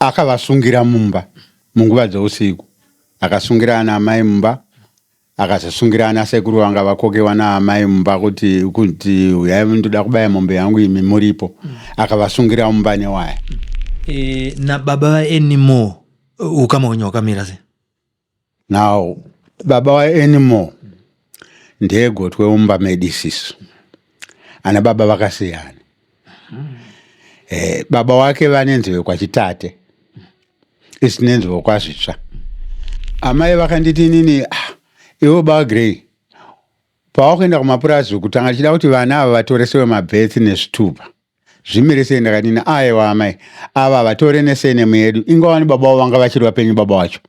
Akavasungira mumba munguva dzeusiku, akasungira ana amai mumba, akazosungira ana sekuru vanga vakokewa naamai mumba kuti kuti uyai ndoda kubaya mombe yangu imi muripo. Akavasungira mumba newaya. E, nababa vaAnymore ukama hwenyu hwakamira sei? Now baba waAnymore ndegotwe mumba medu isisu, ana baba vakasiyana. Baba wake vane nzeve kwachitate, isu tine nzeve kwazvitsva. Amai vakanditi inini, ah, iwe baba Grey, pawakuenda kumapurazi uku tanga tichida kuti vana ava vatoresewe mabirth nezvitupa zvimire sei. Ndakati aiwa amai, ava vatore nesurname yedu, ingawani baba vavo vanga vachiri vapenyu baba wacho.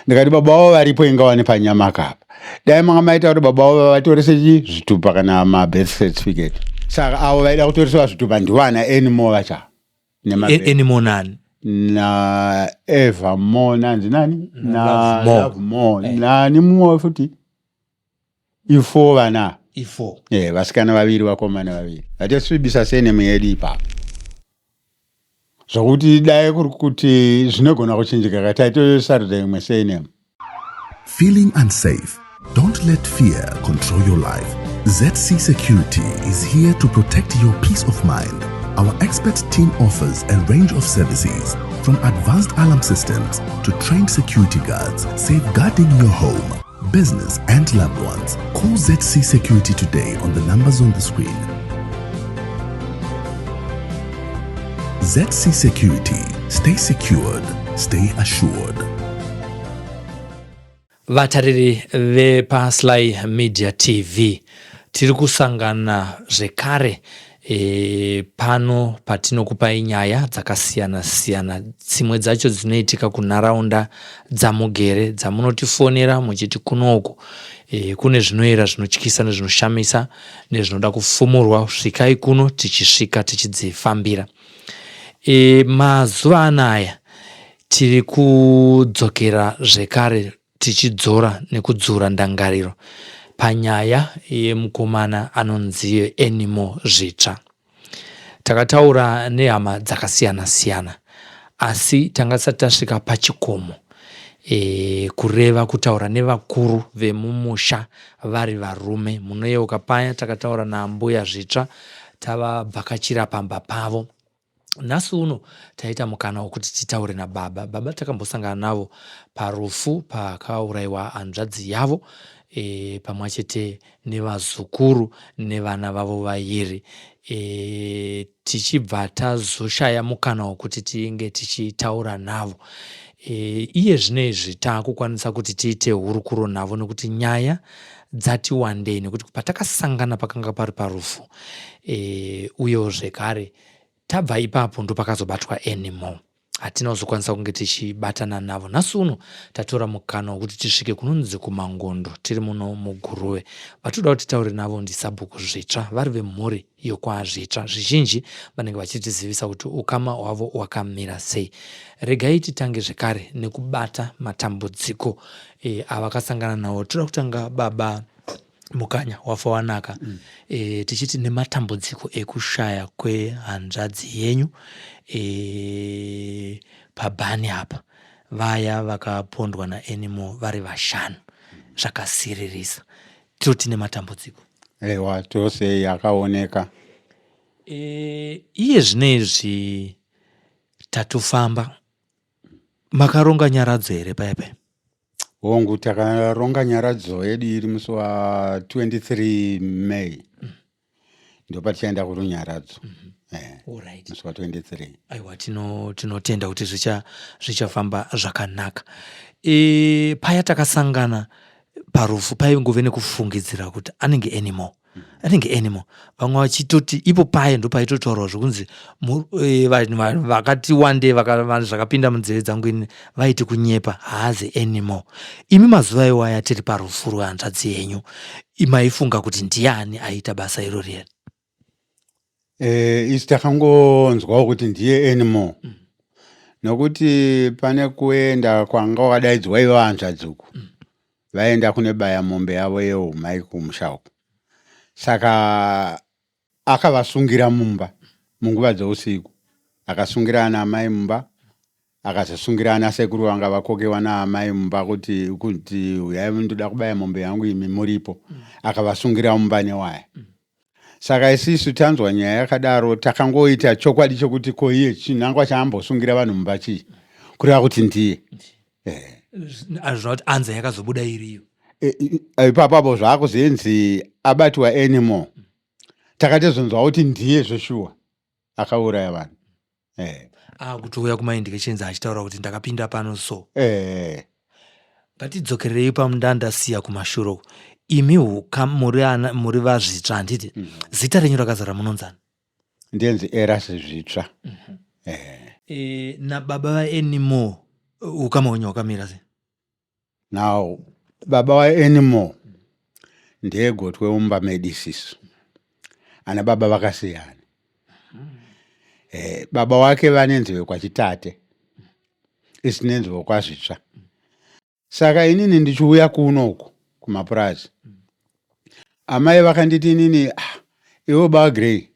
Ndikati baba vavo varipo, ingawani panyamaka apa, dai manga maita kuti baba vavo vatorese chi zvitupa kana mabirth certificate. Saka avo vaida kutoresewa zvitupa ndivana Anymore vacha. Anymore nani? Na Evermore, nanzi nani, na Lovemore. Lovemore nani mumwe futi, ifo vana. Ifo. Vasikana vaviri, vakomana vaviri. Vatosvibisa surname yedu ipapo, zvokuti dai kuri kuti zvinogona kuchinjika kataitosarudza imwe surname. Feeling unsafe? Don't let fear control your life. ZC Security is here to protect your peace of mind. Our expert team offers a range of services from advanced alarm systems to trained security guards, safeguarding your home, business, and loved ones. Call ZC Security today on the numbers on the screen. ZC Security. Stay secured, stay assured. Vatariri vepaSly Media TV, tiri kusangana zvekare pano patinokupai nyaya dzakasiyana siyana, dzimwe dzacho dzinoitika kunharaunda dzamugere, dzamunotifonera muchiti kunoku kune zvinoera, zvinotyisa nezvinoshamisa nezvinoda kufumurwa, svikai kuno. Tichisvika tichidzifambira. Mazuva anaya tiri kudzokera zvekare tichidzora nekudzura ndangariro panyaya yemukomana anonzi Anymore Zvitsva. Takataura nehama dzakasiyana siyana, asi tanga tisati tasvika pachikomo, kureva kutaura nevakuru vemumusha vari varume. Munoyeuka paya takataura naambuya Zvitsva tavabvakachira pamba pavo. Nhasi uno taita mukana wekuti titaure nababa. Baba takambosangana navo parufu pakaurayiwa hanzvadzi yavo pamwe chete nevazukuru nevana vavo vairi, tichibva tazoshaya mukana wekuti tinge tichitaura navo. Iye zvino izvi taakukwanisa kuti tiite hurukuro navo nekuti nyaya dzati wandei, nekuti patakasangana pakanga pari parufu, uyewo zvekare tabva ipapo ndopakazobatwa Anymore, hatina kuzokwanisa kunge tichibatana navo. Nhasi uno tatora mukana wekuti tisvike kunonzi kuMangondo, tiri muno muGuruve. Vatoda kuti titaure navo ndisabhuku Zvitsva, vari vemhuri yokwaZvitsva. Zvizhinji vanenge vachitizivisa kuti ukama hwavo hwakamira sei. Regai titange zvekare nekubata matambudziko avakasangana nawo. Toda kutanga, baba Mukanya, wafa wanaka. Tichiti nematambudziko ekushaya kwehanzvadzi yenyu pabhani apa, vaya vakapondwa naAnymore vari vashanu, zvakasiririsa. Toti nematambudziko. Ewa, tose yakaoneka. Iye zvino izvi tatofamba, makaronga nyaradzo here paya paya? Hongu, takaronga nyaradzo yedu iri musi wa23 May. Ndopatichaenda kurunyaradzo. Musi wa23. Aiwa, tinotenda kuti zvichafamba zvakanaka. Paya takasangana parufu paingove nekufungidzira kuti anenge Anymore, anenge Anymore. Vamwe vachitoti ipo paye ndopaitotaurwa zvokunzi vanhu vakati wande zvakapinda munzeve dzangu ini vaiti kunyepa, haazi Anymore. Imi mazuva iwaya tiri parufu rwehanzvadzi yenyu, maifunga kuti ndiani aiita basa irori here? Isu takangonzwawo kuti ndiye Anymore, nokuti pane kuenda kwanga wakadaidzwa ivo hanzvadzi uku, vaenda kune baya mombe yavo yeumai kumusha uku. Saka akavasungira mumba munguva dzeusiku, akasungira ana amai mumba. Akazosungira ana sekuru vanga vakokewa naamai mumba kuti kuti uyai ndoda kubaya mombe yangu imi muripo. Akavasungira mumba newaya. Saka isisu tanzwa nyaya yakadaro takangoita chokwadi chokuti ko iye chinangwa chaambosungira vanhu mumba chii? Kureva kuti ndiye. Eh. Azvina kuti anza yakazobuda iriyo. Ipapapo zvaakuzenzi abatwa anymore. Takatozonzwa kuti ndiye zveshuwa akauraya vanhu. Eh. Akutouya kumaindications achitaura kuti ndakapinda pano so. Eh. Ngatidzokererei pamundandasiya kumashure uko. Imi huka muri ana muri vazvitsva handiti? Mm -hmm. Zita renyu rakazara munonzani? Ndenzi Eras Zvitsva. Mm -hmm. Eh. E, nababa vaAnymore ukama hwenyu hwakamira sei? Now baba waAnymore ndiye gotwe mumba medu isisu. Ana baba vakasiyana. Eh, baba wake vanenzi vekwachitate isu tinenzi vokwazvitsva. Saka inini ndichiuya kuno uku kumapurazi amai vakanditi inini ah, iwe baba Grey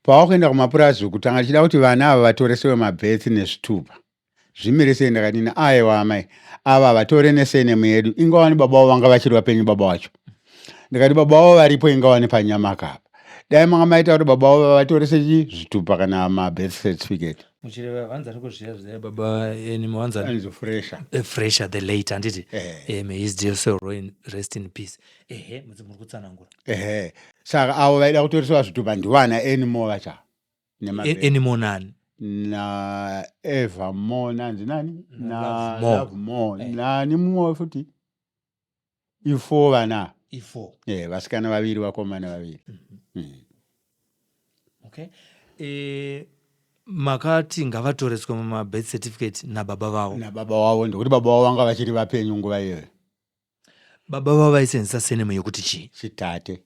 pawakuenda kumapurazi uku tanga tichida kuti vana ava vatoresewe mabirth nezvitupa zvimire sei ndakati aiwa amai ava vatore nesenemu yedu ingawani baba vavo vanga vachiri vapenyu baba wacho ndikati baba vavo varipo ingawani panyamaka apa dai manga maita kuti baba vavo vatorese chi zvitupa kana mabirth certificate muchireva vanzi ariko zviya zviya baba enimo vanzi anzi fresher fresher the late handiti may his dear soul rest in peace ehe muri kutsanangura ehe saka avo vaida kutoreswa zvitupa ndivana anymore vacha Anymore nani na Eva More nanzi nani na Love More eh. nani mumwe futi ifo vana ifo eh vasikana vaviri vakomana vaviri mm -hmm. mm. Okay eh makati ngavatoreswe mumabirth certificate nababa vavo nababa vavo ndokuti baba vavo vanga vachiri vapenyu nguva iyoyo Baba vavo vaisenzesa surname yokuti chii? Chitate.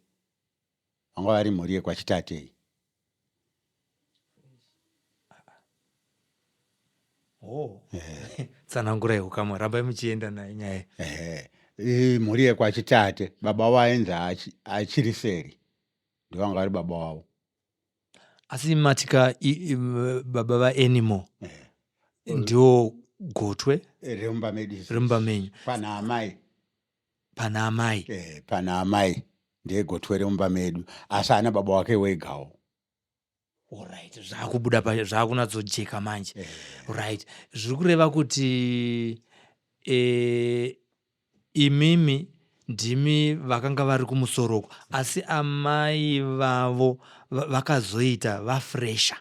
Vanga vari mhuri yekwaChitate iyi. Oh. Tsanangurai hukama, rambai muchienda nayo nyaya. Ehe. Mhuri yekwaChitate, baba vainzi achiri seri. Ndovanga vari baba vavo. Asi matika baba vaAnymore ndiwo gotwe remumba medu remumba menyu pana amai pana amai eh, pana amai ndiye gotwe remumba medu asi ana baba wake wegawo Alright, zvakubuda zvakunatsojeka manje eh. Right, zviri kureva kuti eh, Imimi ndimi vakanga vari kumusoro uko asi amai vavo vakazoita vafresha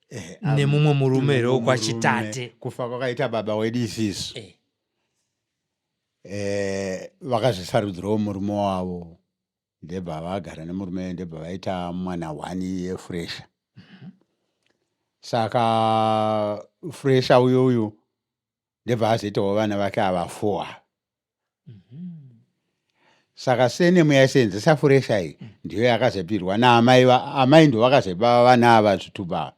eh, nemumwe murume here wokwachitate kufa kwakaita baba wedu isisu eh. Eh, vakazvisarudzirawo murume wavo ndebva vagara nemurume ndebva vaita mwana one yefresha saka fresha uyo uyu ndebva azoitawo vana vake ava four ava saka senemu yaisenzesa furesha iyi ndiyo yakazopirwa naamai amai ndo vakazopa vana ava zvitupa ava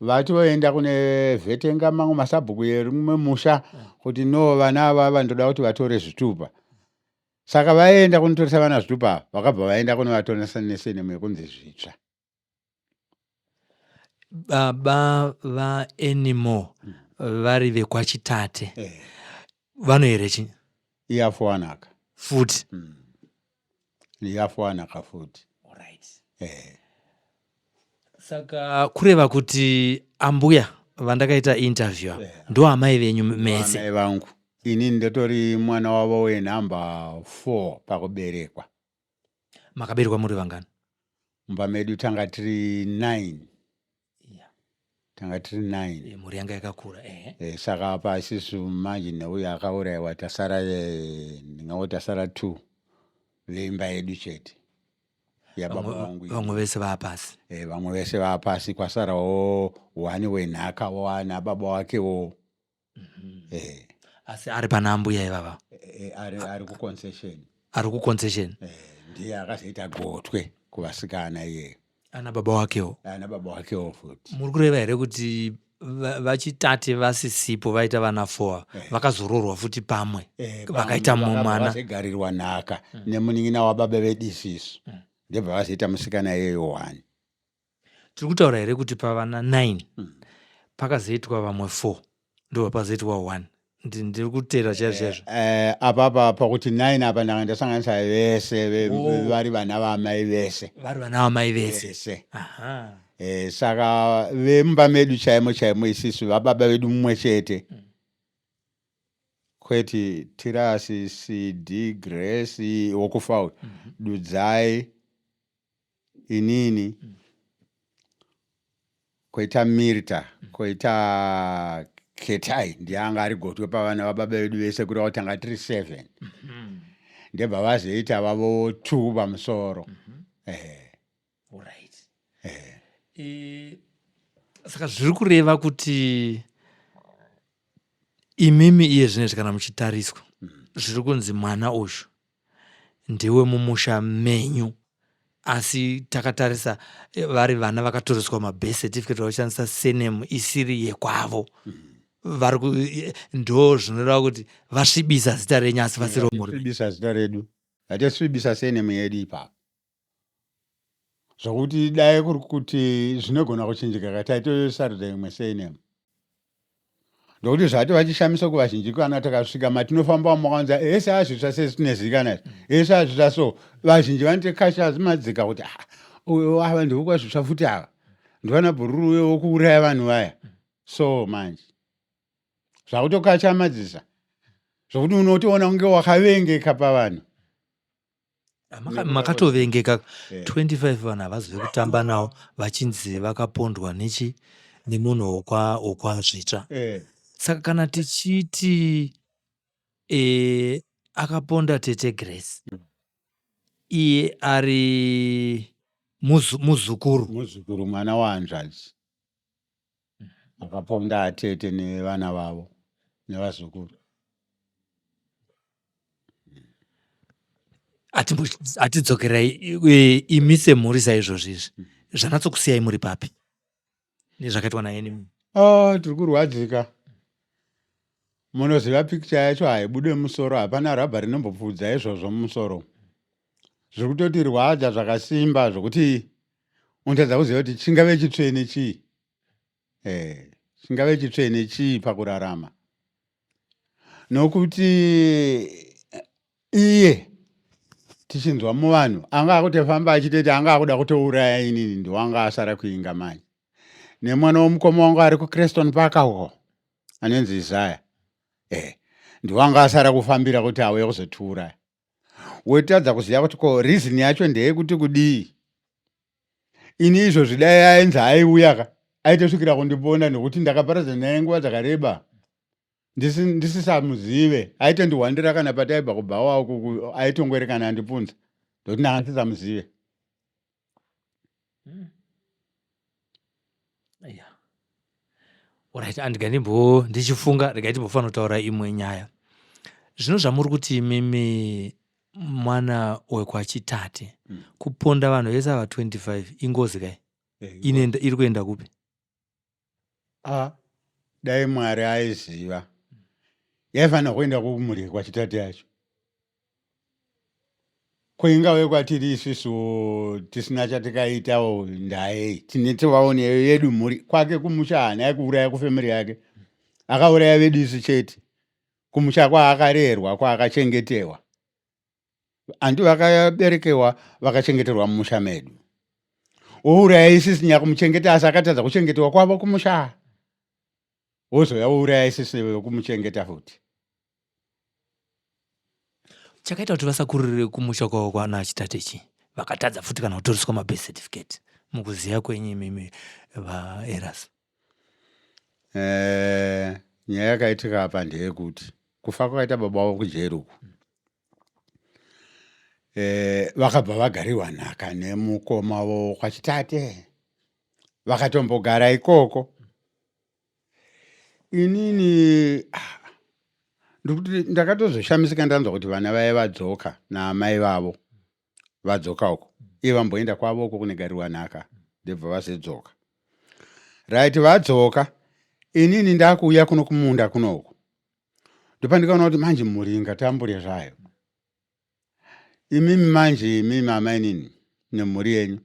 vatoenda kune vhetenga mamwe masabhuku erimwe musha kuti no vana ava vandoda kuti vatore zvitupa saka vaenda kunotoresa vana zvitupa ava vakabva vaenda kunovatoresa nesenemu yekunzi zvitsva Baba vaAnymore vari vekwaChitate eh. vanoyere chi iyafowanaka futi mm. iyafowanaka futi right. eh. Saka kureva kuti ambuya vandakaita interview apa yeah. ndo amai venyu mese amai vangu ini ndotori mwana wavo wenhamba 4 pakuberekwa Makaberekwa muri vangani? Mumba medu tanga tiri 9. Yeah. Tanga tiri 9. E, mhuri yanga yakakura ehe. E, saka apa isisu manje neuyo akaurayiwa tasara e, ndingangoti tasara 2 veimba yedu chete. Yababa vangu. Vamwe vese vaapasi. E, vamwe vese vaapasi kwasarawo one wenhaka wana baba wakewo. Mm -hmm. Eh. Asi ari pana ambuya ivava? Eh, ari, ari kuconcession. Ari kuconcession. Eh, ndiye akazoita gotwe kuvasikana iye. Ana baba wakewo. Ana baba wakewo futi. Muri kureva here kuti vachitate vasisipo vaita vana four eh. vakazoroorwa futi pamwe eh, vakaita mumwe mwana vazogarirwa nhaka mm. nemunin'ina wababa vedu isisu mm. ndebva vazoita musikana iyeyo one Tiri kutaura here kuti pavana 9 pakazoitwa vamwe 4? Ndobva pazoitwa one. Ndiri kuteera chaizvo chaizvo. Eh, apapa pakuti 9 apa ndanga ndasanganisa vese oh. Vari vana vamai vese. Vari vana vamai vese. Vese. Aha. Eh, saka vemumba medu chaimo chaimo isisu vababa vedu mumwe chete. Kweti Tirasi, CD, Grace wokufa uyu, Dudzai, inini, koita Mirta, koita Ketai ndiye anga ari gotwe pavana vababa vedu vese kureva kuti tanga tiri 7. Ndebva vazoita vavo 2 pamusoro. Eh. Alright. Eh. E, saka zviri kureva kuti imimi iye zvinezvi kana muchitariswa zviri kunzi mwana uyu ndewemumusha menyu asi takatarisa eh, vari vana vakatoreswa mabirth certificate vachishandisa surname isiri yekwavo vari eh, ndo zvinoreva kuti vasvibisa zita renyu asi vasiri vomuri Vasvibisa zita redu vatisvibisa surname yedu ipapo zvokuti dai kuri kuti zvinogona kuchinjika ka taitosarudza imwe surname ndokuti zvatova chishamiso kuvazhinji kana takasvika matinofamba makaunza ese azvitsva sezvinezikana izvi ese azvitsva so vazhinji vanoti kasha zimadzika kuti ah, uyo ava ndivokwazvitsva futi ava ndivana bhururu uyo wokuuraya vanhu vaya so manje zvakutokachamadzisa zvokuti unotoona kunge wakavengeka pavanhu. Makatovengeka 25 vanhu havazi vekutamba navo vachinzi vakapondwa nechi nemunhu wokwaZvitsva. Saka kana tichiti e, akaponda tete Grace iye ari muzukuru muzukuru mwana wahanzvadzi akaponda atete nevana vavo nevazukuru. Atidzokerai imi semhuri saizvozvi izvi zvanatsokusiyai muri papi nezvakaitwa naenemy? Oh, tiri kurwadzika. Munoziva pikicha yacho haibude musoro, hapana rabha rinombopfuudza izvozvo mumusoro. Zviri kutotirwadza zvakasimba zvokuti unotadza kuziva kuti chingave chitsvene chii. Eh, chingave chitsvene chii pakurarama. Nokuti iye tichinzwa muvanhu anga akutofamba achitoti anga akuda kutouraya inini ndiwanga asara kuinga manje nemwana womukoma wangu ari kucreston park uko anonzi Isaya eh, ndiwanga asara kufambira kuti auye kuzotiuraya wotadza kuziva kuti ko reason yacho ndeyekuti kudii ini izvozvi dai ainzi aiuya ka aitosvikira kundiponda nekuti ndakaparadzana naye nguva dzakareba ndisisamuzive aitondihwandira kana pataibva kubhawa uku aitongwerekana andipunza ndokuti ndanga ndisisamuzive. Yeah. Alright, andika ndimbo ndichifunga regai timbofanira kutaura imwe nyaya. Zvino zvamuri kuti imimi mwana wekwachitate kuponda vanhu vese ava 25 ingozi kai inoenda iri kuenda kupi? Ah, dai Mwari aiziva yaifanira kuenda kumhuri kwachitate yacho ko ingave kwatiri isusu tisina chatikaitawo ndayei tine tivaone yedu mhuri kwake kumusha haana kuuraya kufemiri yake akauraya vedu isu chete kumusha kwaakarerwa kwaakachengetewa Anti vakaberekewa vakachengeterwa mumusha medu. Wouraya isisi nyakumuchengeta asi akatadza kuchengetewa kwavo kumusha. Wozouya wouraya isisi vekumuchengeta futi. Chakaita kuti vasakurire kumusha kwavo kwana achitate chii? Vakatadza futi kana kutoriswa mabirth certificate mukuziva kwenyu imimi vaEras. Eh, nyaya yakaitika apa ndeyekuti kufa kwakaita baba vavo kujeri uku eh, vakabva vagarirwa nhaka nemukoma wavo kwachitate vakatombogara ikoko inini ah, ndikuti ndakatozoshamisika ndanzwa kuti vana vaye vadzoka naamai vavo vadzoka uko iye vamboenda kwavo uko kunegarirwa nhaka ndebva vazodzoka right vadzoka inini ndakuuya kuno kumunda kunoku ndopandikaona kuti manje mhuri ingatambure zvayo imimi manje imimi amainini nemhuri yenyu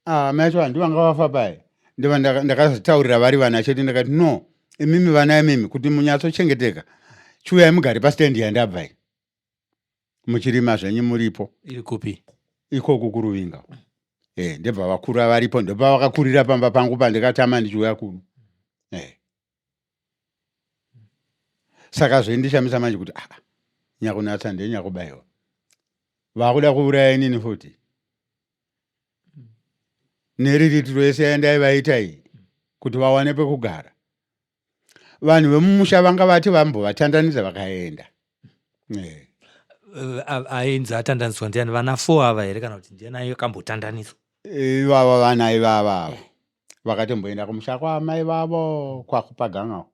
ah, mai acho handivo vanga vafa paye ndova ndakazotaurira vari vana chete ndakati no. Imimi vana imimi kuti munyatsochengeteka, chiuyai mugare pastendi yandabva iyi, muchirima zvenyu muripo. Iri kupi? Ikoku kuRuvinga. Ndebva vakura varipo, ndobva vakakurira pamba pangu pandikatama ndichiuya kuno. Saka zvoindishamisa manje kuti ah, nyakunatsa ndenyakubaiwa, vakuda kuuraya inini futi neriritiro yese yandaivaita iyi kuti vawane pekugara. Vanhu vemumusha vanga vati vambovatandanidza vakaenda. Ainzi atandaniswa ndiani? Vana four ava here kana kuti ndiani akambotandaniswa? Ivava vana ivava ava vakatomboenda kumusha kwaamai vavo kwaKupaganga,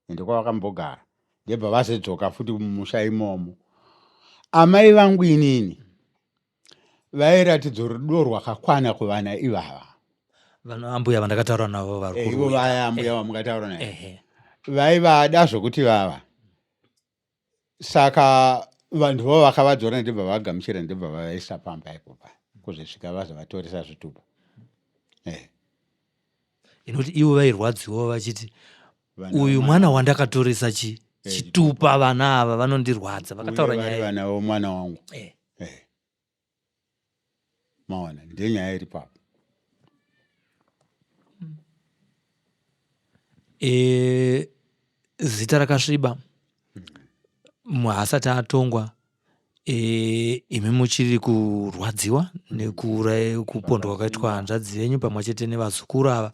ende kwavakambogara, ndebva vazodzoka futi mumusha imomo. Amai vangu inini vairatidza rudo rwakakwana kuvana ivava. Vana ambuya vandakataura navo vari Ivo vaya ambuya vamukataura naye vaivada zvokuti vava. Saka vanhu vo vakavadzora, ndibva vagamuchira, ndibva vavaisa pamba ipopa kuzosvika vazovatoresa zvitupa. Inoti ivo vairwadziwa vachiti uyu mwana wandakatoresa chitupa, vana ava vanondirwadza, vakataura nyaya. Vana vomwana wangu. Maona, ndenyaya iri papo. Zita rakasviba, haasati atongwa. Imi muchiri kurwadziwa nekupondwa kwakaitwa hanzvadzi yenyu pamwe chete nevazukuru ava.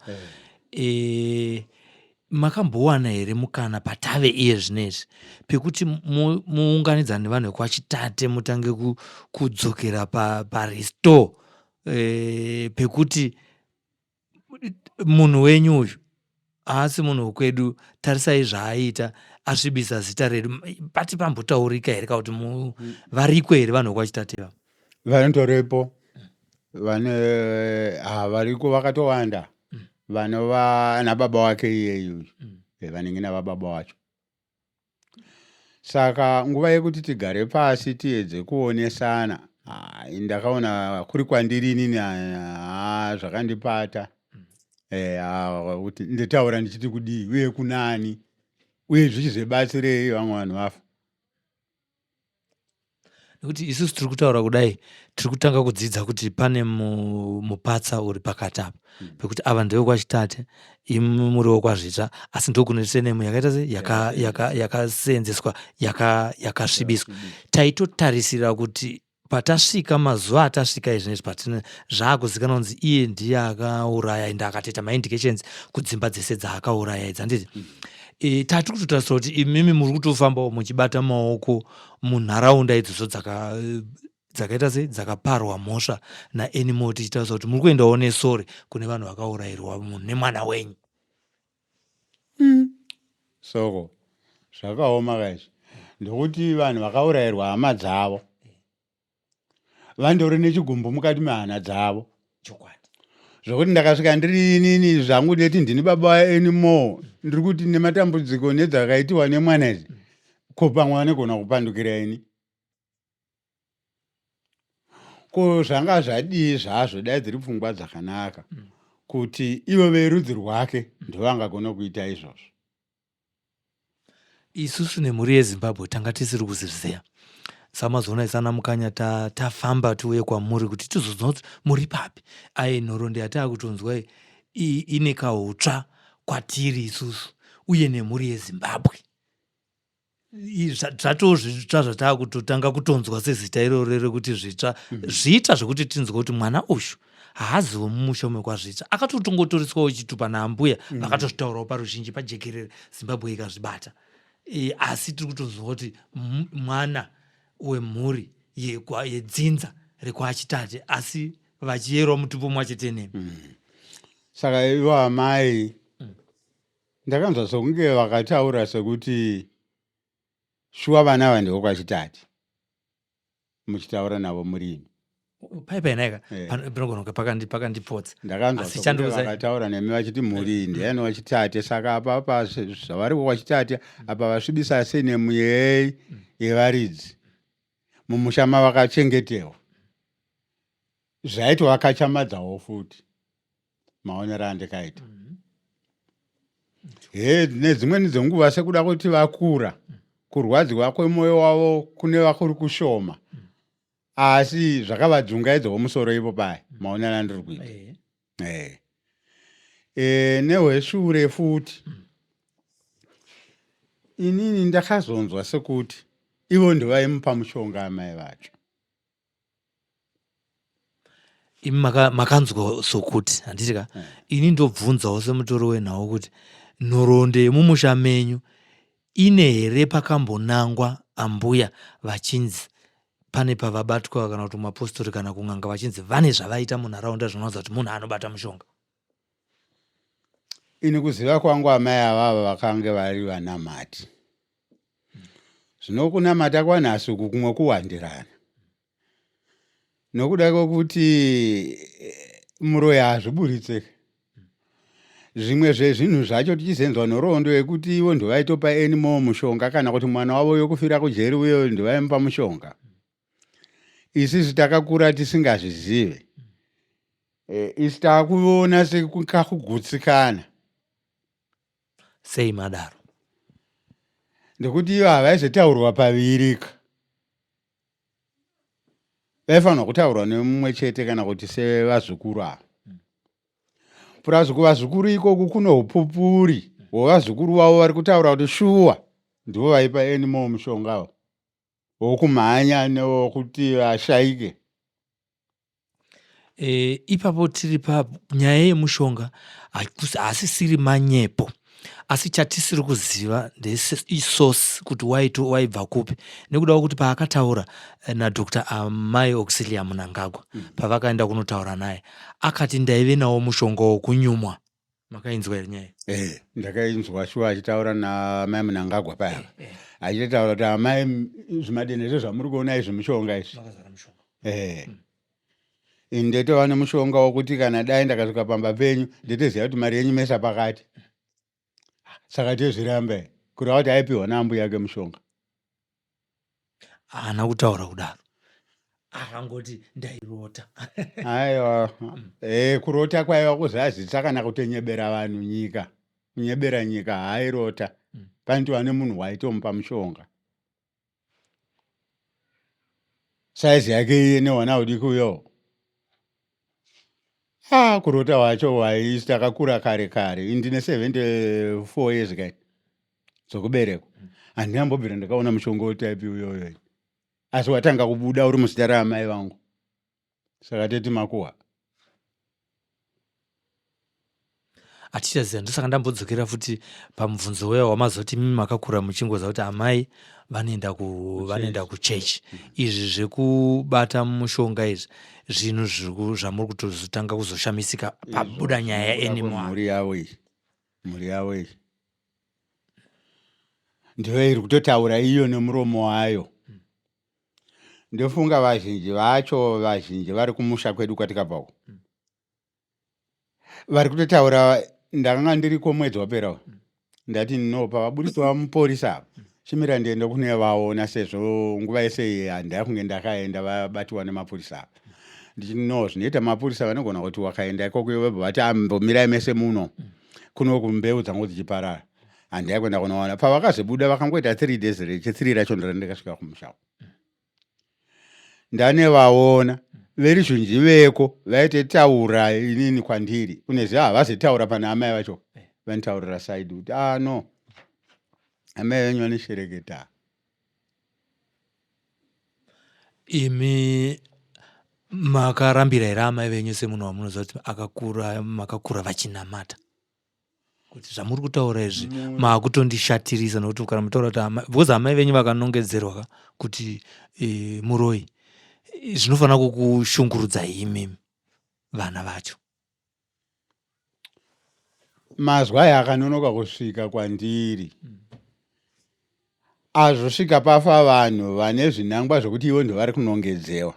Makambowana here mukana patave iye zvinezvi pekuti muunganidzane nevanhu vekwaChitate, mutange kudzokera parestore pekuti munhu wenyu uyu haasi munhu wekwedu, tarisai zvaaita, asvibisa zita redu? Pati pambotaurika here kana kuti variko here vanhu vekwaChitate ava? Vanotorepo vane ha, variko vakatowanda, vanova nababa wake iyeyu, vanenge navababa wacho. Saka nguva yekuti tigare pasi tiedze kuonesana, ndakaona kuri kwandiri inini zvakandipata kuti nditaura ndichiti kudii uye kunani uye zvichizobatsirei vamwe vanhu vafa. Nekuti isusu tiri kutaura kudai, tiri kutanga kudzidza kuti pane mupatsa uri pakati apa, pekuti ava ndevekwaChitate, imi muri wekwaZvitsva, asi ndokune senemu yakaita se yakaseenzeswa, yakasvibiswa. Taitotarisira kuti patasvika mazuva atasvika izvinezvi, patine zvaakuzikanwa kunzi iye ndiye akauraya, ende akatoita maindications kudzimba dzese dzaakauraya idzi, handiti? Tati kutotarisira kuti imimi muri kutofambawo muchibata maoko munharaunda idzodzo dzakaita sei, dzakaparwa mhosva naAnymore, tichitarisa kuti muri kuendawo nesori kune vanhu vakaurayirwa munhu nemwana wenyu. Soko zvakaoma kaizvi, ndokuti vanhu vakaurayirwa hama dzavo vandori nechigumbu mukati mehana dzavo. Chokwadi. Zvokuti ndakasvika ndiri inini zvangu ndeti ndini baba waAnymore, ndiri kuti nematambudziko nedzakaitiwa nemwana idzi, ko pamwe vanogona kupandukira ini? Ko zvanga zvadii zvazvo dai dziri pfungwa dzakanaka kuti ivo verudzi rwake ndovangagona kuita izvozvo? Isusu nemhuri yeZimbabwe tanga tisiri kuzviziva. Samazoona isana Mukanya tafamba tiuye kwamuri kuti tizonzwa kuti muri papi. Ai, nhoroondo yataakutonzwa iyi ine kahutsva kwatiri isusu uye nemhuri yeZimbabwe. Zvatoo zvitsva zvatakutotanga kutonzwa sezita iroro rekuti Zvitsva. Zviita zvekuti tinzwe kuti mwana uyu haazi wemumusha mekwaZvitsva, akatotongotoriswawo chitupa naambuya, vakatozvitaurawo paruzhinji pajekerere, Zimbabwe ikazvibata. Asi tiri kutonzwa kuti mwana wemhuri yedzinza rekwaChitate, asi vachiyerwa mutupo mwachete nemi. Saka ivo amai ndakanzwa sekunge vakataura sekuti shuwa vana ava ndevekwaChitate, muchitaura navo murimi. Pai naika panogona kunge pakandipotsa. Ndakanzwa sekunge vakataura nemi vachiti mhuri iyi ndeyani waChitate, saka apa zvavari kwaChitate apa vasvibisa senemu yei yevaridzi mumusha mavakachengetewa, zvaiti vakachamadzawo futi maonero andikaita. He, nedzimweni dzenguva sekuda kuti vakura, kurwadziwa kwemwoyo wavo kune vakuri kushoma, asi zvakavadzungaidzawo musoro ipo paya, maonero andiri kuita. Nehweshure futi, inini ndakazonzwa sekuti ivo ndovaimupa mushonga amai vacho. Imi makanzwa sokuti handiti ka? Ini ndobvunzawo semutori wenhau kuti nhoroondo yemumusha menyu ine here pakambonangwa ambuya vachinzi pane pavabatwa kana kuti kumapostori kana kun'anga vachinzi vane zvavaita munharaunda zvinoratidza kuti munhu anobata mushonga? Ini kuziva kwangu amai avava vakange vari vanamati. Zvino kunamata kwanhasi uku kumwe kuwandirana nokuda kwekuti muroyi hazviburitseka. Zvimwe zvezvinhu zvacho tichizenzwa nhoroondo yekuti ivo ndovaitopa Anymore mushonga kana kuti mwana wavo yokufira kujeri uyo ndovaimupa mushonga. Isisu takakura tisingazvizive. Isu takuona sekukagutsikana. Sei madaro? Ndekuti ivo havaizotaurwa paviri ka. Vaifanirwa kutaurwa nemumwe chete kana kuti sevazukuru ava. Purazi kuvazukuru ikoku kune upupuri hwevazukuru vavo vari kutaura kuti shuwa ndivo vaipa Anymore mushonga wokumhanya newokuti vashaike. Ipapo tiri panyaya yemushonga, haasisiri manyepo, asi chatisiri kuziva ndeisource kuti waibva kupi, nekuda kwekuti paakataura naDr Amai Auxilia Mnangagwa, pavakaenda kunotaura naye, akati ndaive nawo mushonga wokunyumwa. Makainzwa here nyaya? Ndakainzwa shuwa achitaura naamai Mnangagwa paya, achitotaura kuti amai, zvimadenhezo zvamuri kuona izvi mushonga izvi. Makazara mushonga. Ini ndotova nemushonga wokuti kana dai ndakasvika pamba penyu ndotoziva kuti mari yenyu mesa pakati, saka tozviramba kureva kuti aipiwa naambuya yake mushonga. Haana kutaura kudaro, akangoti ndairota. Aiwa, kurota kwaiva kuzazitsa kana kutonyebera vanhu nyika, kunyebera nyika. Haairota, panotova nemunhu waitomupa mushonga, saizi yake iye nehwana hudiki uyo. Ah, kurota wacho waisi takakura kare kare. Indine 74 years kai dzokuberekwa, handina mbobvira ndakaona mushonga wetaipi uyoyo, asi watanga kubuda uri muzita raamai vangu, saka teti makuhwa. Hatichaziva. Ndosaka ndambodzokera futi pamubvunzo uya wamazoti mimi makakura muchingoziva kuti amai vanoenda ku vanoenda kuchechi. Izvi zvekubata mushonga izvi zvinhu zvamuri kutozotanga kuzoshamisika pabuda nyaya yaAnymore. Mhuri yavo iyi, mhuri yavo iyi ndiyo iri kutotaura iyo nemuromo wayo. Ndofunga vazhinji vacho, vazhinji vari kumusha kwedu kwatikabva uko vari kutotaura. Ndakanga ndiriko mwedzi wapera uyu, ndati no, pavaburitswa muporisa apa, chimira ndiende kune vaona, sezvo nguva yese iyi handai kunge ndakaenda vabatiwa nemapurisa apa. Ndichiti no, zvinoita mapurisa vanogona kuti wakaenda ikoko ivo vabva vati ambomirai mese muno kuno kumbeu dzangu dzichiparara. Handai kuenda kunoona. Pavakazobuda vakangoita 3 days, rechi3 racho ndira ndikasvika kumusha ndanevaona. Veruzhinji veko vaitotaura inini kwandiri kuneziva, havazotaura pana amai vacho, vanotaurira side kuti ah no, amai venyu vanoshereketa. Imi makarambira here amai venyu semunhu wamunoziva kuti akakura, makakura vachinamata, kuti zvamuri kutaura izvi maakutondishatirisa? Nokuti kana mutaura kuti because amai venyu vakanongedzerwa ka kuti muroyi, zvinofanira kukushungurudzai imimi vana vacho. Mazwi aya akanonoka kusvika kwandiri, azosvika pafa vanhu vane zvinangwa zvokuti ivo ndovari kunongedzewa.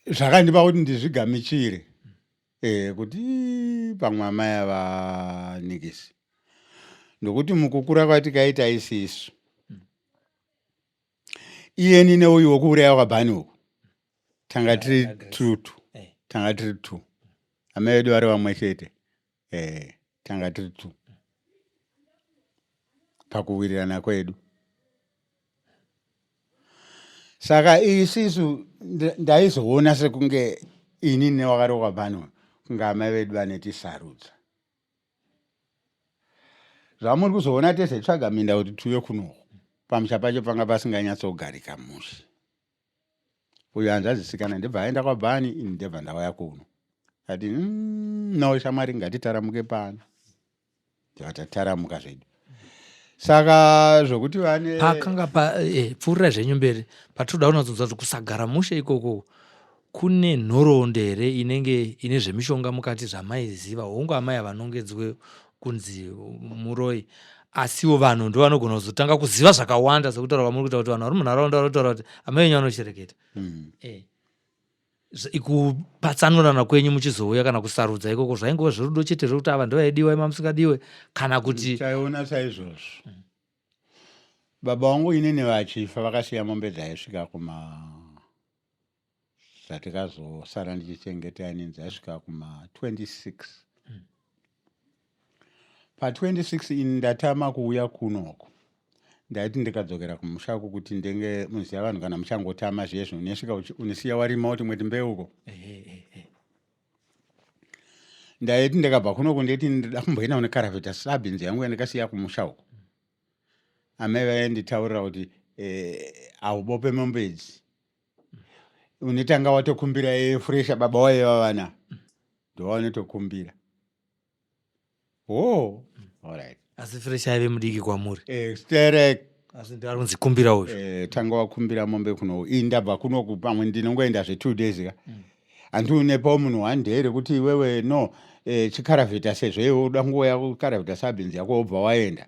Zvakandipa kuti ndizvigamichire kuti pamwe amai ava nikisi, ndokuti mukukura kwatikaita isisu, iyeni neuyu wokuuraya kwabhani uku, tanga tiri two, tanga tiri two. Amai vedu vari vamwe chete. Eh, tanga tiri two. Pakuwirirana kwedu. Saka isisu ndaizoona sekunge ini newakarokwa pano kunge amai vedu vanetisarudza. Zvamuri kuzoona tese tsvaga minda kuti tiuye kunoku. Pamusha pacho panga pasinganyatsogarika mushe. Uyu hanzvadzi sikana ndibva aenda kwabhani ini ndibva ndauya kuno. Ati no shamwari ngatitaramuke pano. Ndibva tataramuka zvedu. Saka zvokuti vane pakanga pa pfuurira zvenyu mberi patinoda kunatsonzwa kuti kusagara mushe ikoko kune nhoroondo here inenge ine zvemishonga mukati zvamaiziva hongu amai havanongedzwe kunzi muroyi asiwo vanhu ndo vanogona kuzotanga kuziva zvakawanda sekutaura kwamuri kuita kuti vanhu vari munharaunda vari kutaura kuti amai venyu vanoshereketa eh. Kupatsanurana kwenyu muchizouya kana kusarudza ikoko zvaingova zverudo chete zvekuti ava ndovaidiwa ima musingadiwe kana kuti taiona saizvozvo baba vangu inini vachifa vakasiya mombe dzaisvika kuma dzatikazosara ndichichengeta inini dzaisvika kuma 26 Pa 26 ini ndatama kuuya kunoku ndaiti ndikadzokera kumusha uku kuti ndenge muziva vanhu kana muchangotama zviye zvino unesvika unisiya warima kuti mweti mbeuko ndaiti ndikabva kunoku ndeti ndida kumboenda kune karavheta sabhinzi yangu yandikasiya kumusha uku amai vainditaurira kuti eh, haubope mombe idzi unetanga watokumbira efresha baba waiva vana ndowaunotokumbira Oh, all right. Asi fresh aive mudiki kwamuri. Eh, sterek. Asi ndari kunzi kumbira uyu. Eh, tanga wakumbira mombe kuno. Ini ndabva kuno pamwe ndinongoenda zve 2 days ka. Anti unepawo munhu one day rekuti iwewe no eh, chikaravheta sezvo iwe uda nguva yako kukaravheta sabhinzi yako wobva waenda.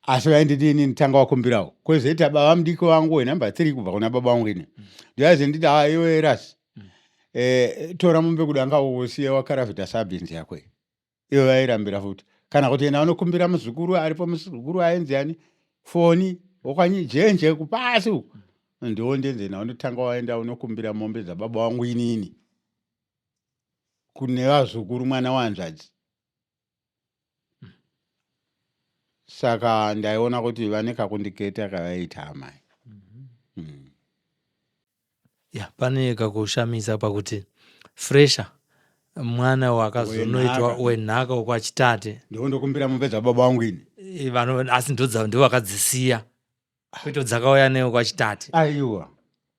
Asi vainditi ini tanga wakumbirawo. Kwozoita baba mudiki wangu wenumber 3 kubva kuna baba wangu ini. Ndaizi nditi ah iwe Rasi. Eh, tora mombe kudanga usiye wakaravhita sabhinzi yako iyi. Ivo vairambira futi. Kana kuti ena vanokumbira muzukuru aripo muzukuru ainzi ani foni wokwanyi jenje kupasi uku. Ndiwo ndenzi ena unotanga waenda unokumbira mombe dzababa wangu inini. Kune vazukuru mwana wanzvadzi. Saka ndaiona kuti vane kakundiketa kavaiita amai. Ya, pane kakushamisa pakuti Fresher mwana wakazonoitwa wenhaka wekwachitate. Ndiwo ndokumbira mombe dzababa vangu ini. Eh, vano asi ndo ndivo vakadzisiya. Kwete dzakauya newe kwachitate. Aiwa.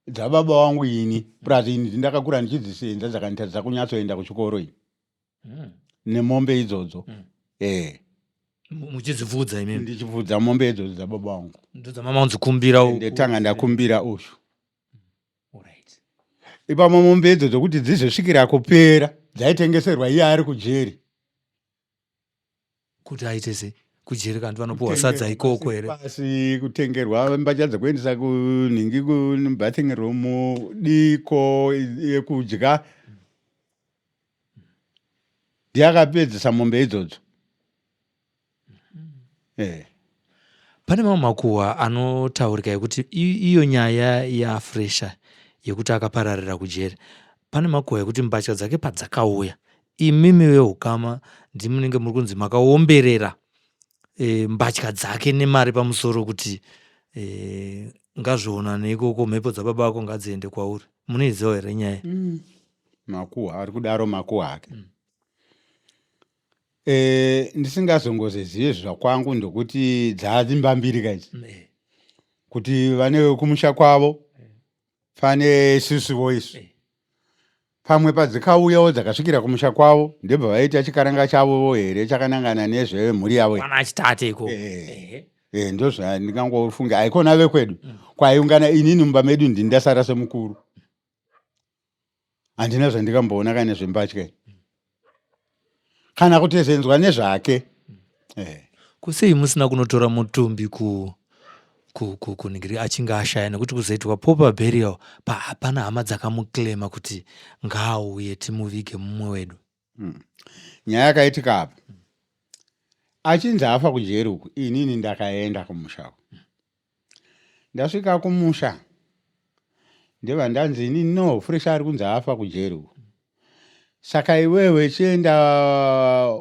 Dzababa vangu ini. Plus ini ndakakura ndichidzisenza dzakanditadzisa kunyatsoenda kuchikoro ini. Nemombe idzodzo. Eh. Muchidzibvudza imimi? Ndichibvudza mombe idzodzo dzababa vangu. Ndodzamama unzikumbira uku. Ndetanga ndakumbira uyu. Alright. Ipapo mombe idzo dzokuti dzizosvikira kupera dzaitengeserwa iye ari kujeri. Kuti aite sei? Kujeri kanti vanopuwa sadza ikoko here? Pasi kutengerwa mbatya dzekuendesa kunhingi kubathing room diko yekudya. Ndiye akapedzisa mombe idzodzo. Eh. Pane mamwe makuhwa anotaurika ekuti iyo nyaya yaFresher yekuti akapararira kujeri. Pane makuhwa ekuti mbatya dzake padzakauya imimi vehukama ndimunenge muri kunzi makaomberera e, mbatya dzake nemari pamusoro kuti e, ngazvionane ikoko mhepo dzababa vako ngadziende kwauri. Munoiziva here nyaya? Makuhwa ari kudaro makuhwa ake. Eh, ndisingazongozivi zvakwangu ndokuti dzadzimba mbiri kaidzi kuti vane kumusha kwavo pane isusuwo isu pamwe padzikauyawo dzakasvikira kumusha kwavo ndobva vaita chikaranga chavowo here chakanangana nezvemhuri yavo Kwana achitate ikoko. Eh, ndozvandingangofunga haikona vekwedu kwaiungana inini mumba medu ndini ndasara semukuru handina zvandikamboona kana zvembatya kana kutezenzwa nezvake eh. Kusei musina kunotora mutumbi ku kuningiri achinge ashaya nekuti kuzoitwa proper burial pa hapana hama dzakamuclaima kuti ngaauye timuvige mumwe wedu. Nyaya yakaitika apa achinzi afa kujeri uku inini ndakaenda kumusha uku ndasvika kumusha ndobva ndanzi ini no fresh ari kunzi afa kujeri uku. Saka iwewe chienda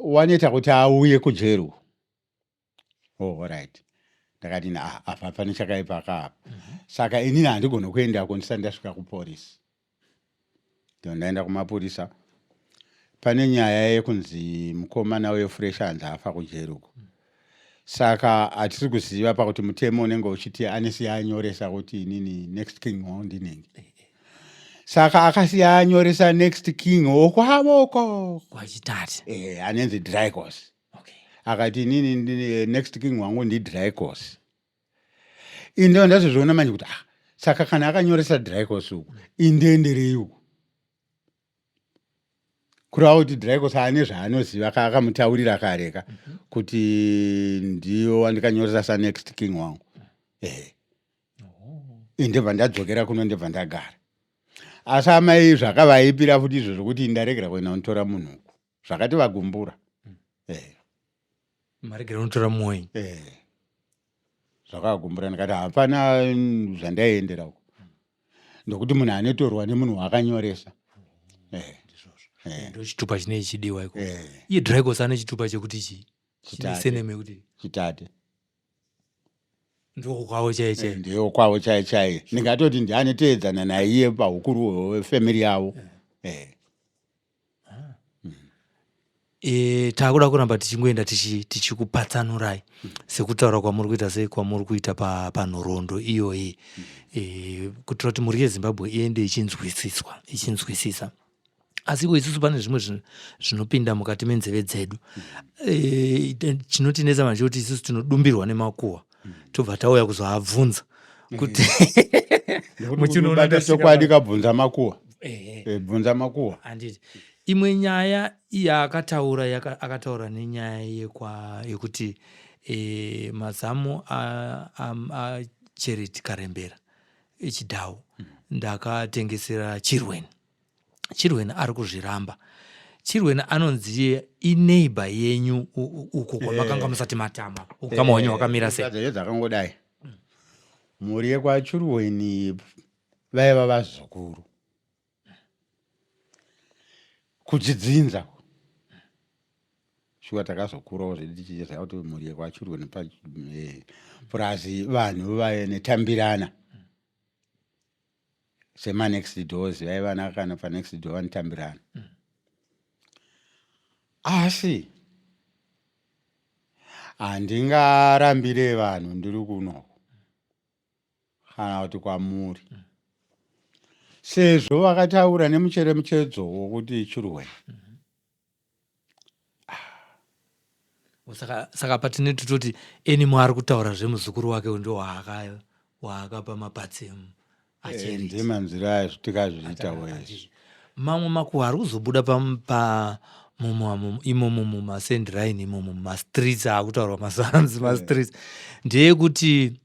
waneta kuti auye kujeri uku. Oh, alright. Ndakati ah, apa pane chakaipa ka apa. Saka inini handigone kuendako ndisati ndasvika kupolisi. Ndo ndaenda kumapurisa. Pane nyaya yekunzi mukomana wefresh hanzi afa kujeri uko. Saka hatisi kuziva pakuti mutemo unenge uchiti anesiya anyoresa kuti inini next king wangu ndinenge. Saka akasiya anyoresa next king wokwavo uko. Kwachitate. Eh, anenzi Dracos. Okay. Akati inini next king wangu ndiDracos. Ini ndazozviona manje kuti ah, saka kana akanyoresa Dracos uku, indenderei uku. Kureva kuti Dracos ane zvaanoziva akamutaurira kareka kuti ndiyo wandikanyoresa sanext king wangu. Eh. Ndobva ndadzokera kuno ndobva ndagara. Asi amai zvakavaipira futi izvo zvokuti ndaregera kuenda kunotora munhu uku. Zvakati vagumbura. Eh. Maregera unotora mwoyo. Eh. Zvakagumbura ndikati hapana zvandaiendera uko. Ndokuti munhu anotorwa nemunhu waakanyoresa. Eh. Eh. Ndo chitupa chinenge chichidiwa iko. Eh. Iye Dracos ane chitupa chekuti chii? Chine Chitate. seneme yekuti Chitate. Ndokwawo chaiye chaiye. Ndiyo kwavo chaiye chaiye. Ndingatoti ndiye anoteedzana naiye pahukuru hwefamily yavo. Eh. E, taakuda kuramba tichingoenda tichikupatsanurai sekutaura kwamuri kuita sei kwamuri kuita panhoroondo iyoyi e, kuitira kuti mhuri yeZimbabwe iende ichinzwisiswa ichinzwisisa. Asi iko isusu pane zvimwe zvinopinda mukati menzeve dzedu e, chinotinetsa manje kuti isusu tinodumbirwa nemakuhwa tobva tauya kuzoabvunza kuti muchinoona chokwadi kabvunza makuhwa. Bvunza makuhwa. Handiti imwe nyaya yaakataura akataura nenyaya yekwa yekuti e, mazamu aCharity Karembera echidhau ndakatengesera Chirweni. Chirweni ari kuzviramba. Chirweni anonzi ineighbor yenyu uko kwamakanga musati matama. Ukama hwenyu hwakamira sei? Dzacho dzakangodai. Mhuri yekwaChirweni vaiva vazukuru. Kudzidzinza. Shuwa takazokurawo zvedu tichiziva kuti mhuri yekwaChirweni purazi vanhu vainetambirana. Sema next doors vaiva kana pa next door vanotambirana. Asi handingarambire vanhu ndiri kuno kana kuti kwamuri. Sezvo vakataura nemucheremuchedzo wokuti Chirweni. Saka patine tototi Anymore ari kutaura zvemuzukuru wake ndo waakapa mapatsi aCharity. Ndemanzwiro ayo tikazviitawo izvi. Mamwe makuhwa ari kuzobuda imomo mumasendiraini imomo mumastreets akutaurwa mazuva anonzi mastreets ndeyekuti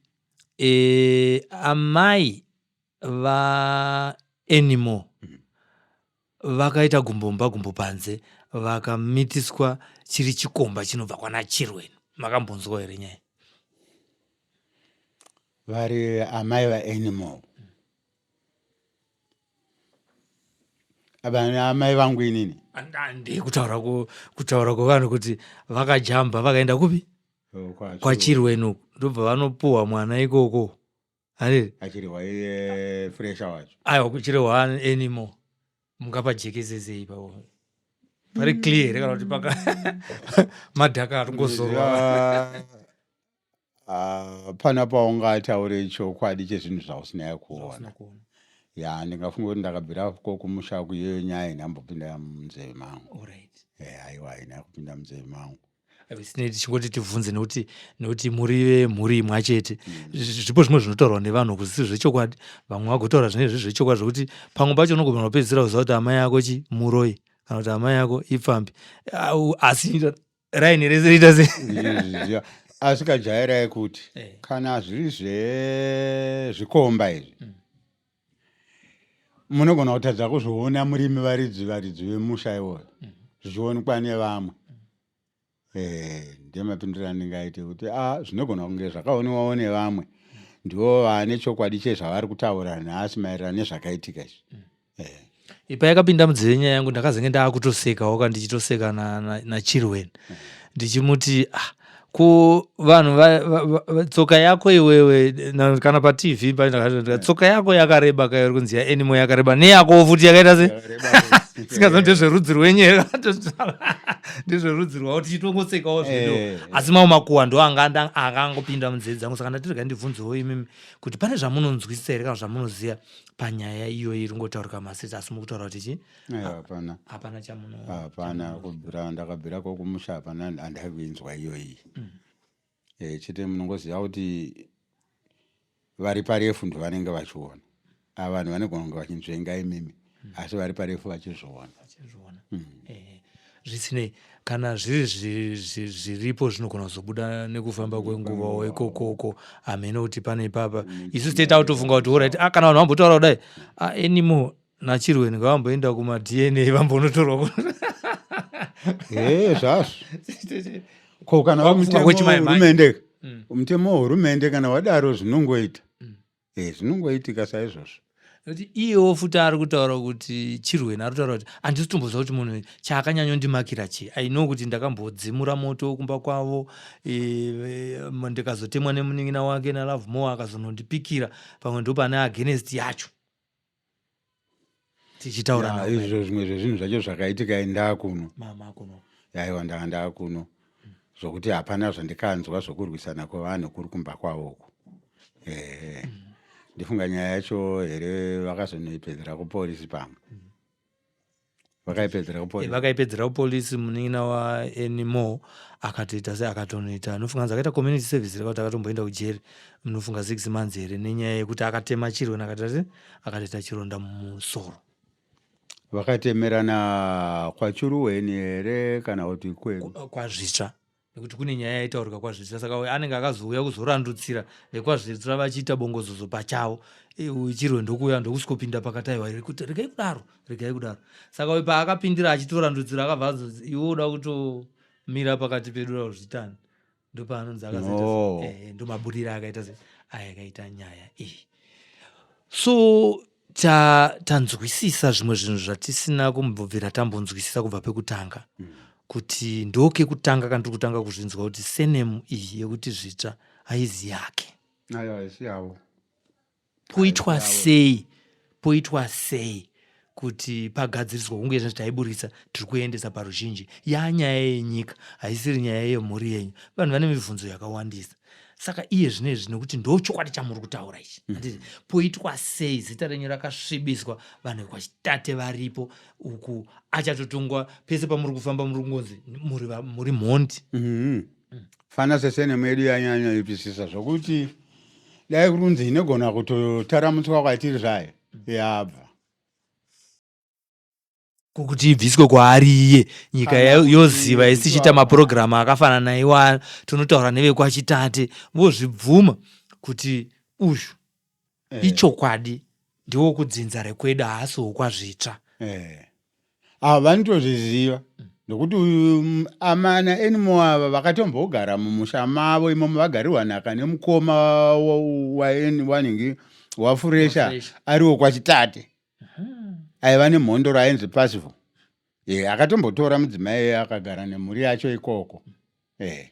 amai vaAnymore vakaita gumbo mumba gumbo panze vakamitiswa chiri chikomba chinobva kwana Chirweni. Makambonzwa here nyaya? Vari amai vaAnymore. Amai vangu inini. Ndekutaura kutaura kwevanhu kuti vakajamba vakaenda kupi? KwaChirweni uku. Ndobva vanopuhwa mwana ikoko. Handiti? Achirehwa iye fresha wacho. Aiwa kuchirehwa Anymore. Mungapajekese sei ipapo? Pari clear here kana kuti paka madhaka ari kungozorwa? Hapana paungataure chokwadi chezvinhu zvausina kuona. Ya, ndingafunga kuti ndakabvira ko kumusha kuiyoyo nyaya haina kumbopinda munzeve mangu. Alright. Aiwa haina kupinda munzeve mangu. Zvisinei tichingoti tibvunze nekuti nekuti muri vemhuri imwe chete. Zvipo zvimwe zvinotaurwa nevanhu kuzisi zvechokwadi, vamwe vagotaura zvinenge zviri zvechokwadi zvekuti pamwe pacho unogona kupedzisira kuziva kuti amai ako chi muroyi kana kuti amai ako ipfambi. Asi raini rese riita sei? Ndinozviziva. Asi kajairai kuti kana zviri zvezvikomba izvi munogona kutadza kuzviona murimi varidzi varidzi vemusha iwoyo zvichionekwa nevamwe. Ndiyo mapinduriro andingaite kuti zvinogona kunge zvakaonekwawo nevamwe ndivo vane chokwadi chezvavari kutaura nhasi maererano nezvakaitika izvi. Payakapinda munzeve nyaya yangu ndakazenge ndaakutosekawo ka ndichitoseka nachirweni na, na ndichimuti ah, ko vanhu tsoka yako iwewe kana patv tsoka yako yakareba ka iri kunzi yaanimo yakareba neyako futi yakaita se singazo ndezverudzi rwenyu here ndezverudzi rwavo tichitongosekawo zvedu eh. asi mamwe makuwa ndo anga akangopinda munzeve dzangu saka ndati rega ndibvunzewo imimi kuti pane zvamunonzwisisa here kana zvamunoziva panyaya iyoyi iri kungotaurika maseti asi mukutaura kuti chii hapana hapana chamuno hapana kubvira ndakabvira kokumusha hapana handakuinzwa iyoyi mm. e, chete munongoziva kuti vari parefu ndovanenge vachiona ava vanhu vanogona kunge vachinzvenga imimi mm. asi vari parefu vachizviona mm. eh, zvisinei kana zviri zviripo zvinogona kuzobuda nekufamba kwenguvawo ikokoko hameno kuti pane ipapa isu tete takutofunga kuti orit ah, kana vanhu vambotaura kudai ah, anymore nachirweni ngavamboenda kumadna vambonotorwa ee zvazvo ko kana mutemo wehurumende mm. mutemo wehurumende kana wadaro zvinongoita mm. e zvinongoitika saizvozvo nekuti iyewo futi ari kutaura kuti chirweni ari kutaura kuti handisi kutomboziva kuti munhu chaakanyanyondimakira chii i know kuti ndakambodzimura moto kumba kwavo e, ndikazotemwa nemunin'ina wake nalove more akazonondipikira pamwe ndopane against yacho tichitaura izvo zvimwe zvezvinhu zvacho zvakaitika indakuno aiwa ndanga ndakuno zvokuti hapana zvandikanzwa zvokurwisana kwevanhu kuri kumba kwavoku ehe mm. ndifunga nyaya yacho here vakazonoipedzera kupolisi pamwe mm. Vakaipedzera kupolisi. Eh, vakaipedzera kupolisi munin'ina waanymore akatoita se akatonoita nofunga nzi akaita community service rekuti akatomboenda kujeri munofunga six months here nenyaya yekuti akatema chirwena akatoita se akatoita chironda mumusoro. Vakatemerana kwaChuruweni here kana kuti kwedu? Kwazvitsva. Nekuti kune nyaya yaitaurika kwaZvitsva saka uyu anenge akazouya kuzorandutsira vekwaZvitsva vachiita bongozozo pachavo uyu chirwe ndokuuya ndokusvikopinda pakati aiwa kuti regai kudaro regai kudaro saka uyu paakapindira achitorandutsira akabva azonzi iwe uda kutomira pakati pedu ra kuzvitani ndopaanonzi akazoita No. eh, ndomaburiro akaita se ayakaita nyaya iyi so Ta, tanzwisisa zvimwe zvinhu zvatisina kumbobvira tambonzwisisa kubva pekutanga mm. kuti ndokekutanga kandiri kutanga kuzvinzwa kuti senemu iyi yekuti zvitsva haizi yake ayo haisi yavo poitwa sei poitwa sei kuti pagadziriswa kunge izvezvi taiburitsa tiri kuendesa paruzhinji yanyaya yenyika haisiri nyaya yemhuri yenyu vanhu vane mibvunzo yakawandisa saka iye zvino izvi nekuti ndo chokwadi chamuri kutaura ichi mm. handiti poitwa sei zita renyu rakasvibiswa vanhu vekwachitate varipo uku achatotongwa pese pamuri kufamba muri kungonzi muri mhondi mm -hmm. mm. fana sesenemu yedu yanyanya ipisisa zvokuti dai kuri kunzi inogona kutotaramutswa kwatiri zvayo mm. yabva kuti ibviswe kwaari iye nyika yoziva isi tichiita mapurogiramu akafanana naiwa tonotaura nevekwachitate vozvibvuma kuti uyu eh. ichokwadi ndiwo kudzinza rekwedu haasi wokwazvitsva eh. ava vanotozviziva nokuti uyu amana anymore ava vakatombogara mumusha mavo imomo vagarirwa nhaka nemukoma wanhingi wafuresha ariwo kwachitate aiva nemhondoro ainzi Pasivo e, akatombotora mudzimai akagara nemhuri yacho ikoko e.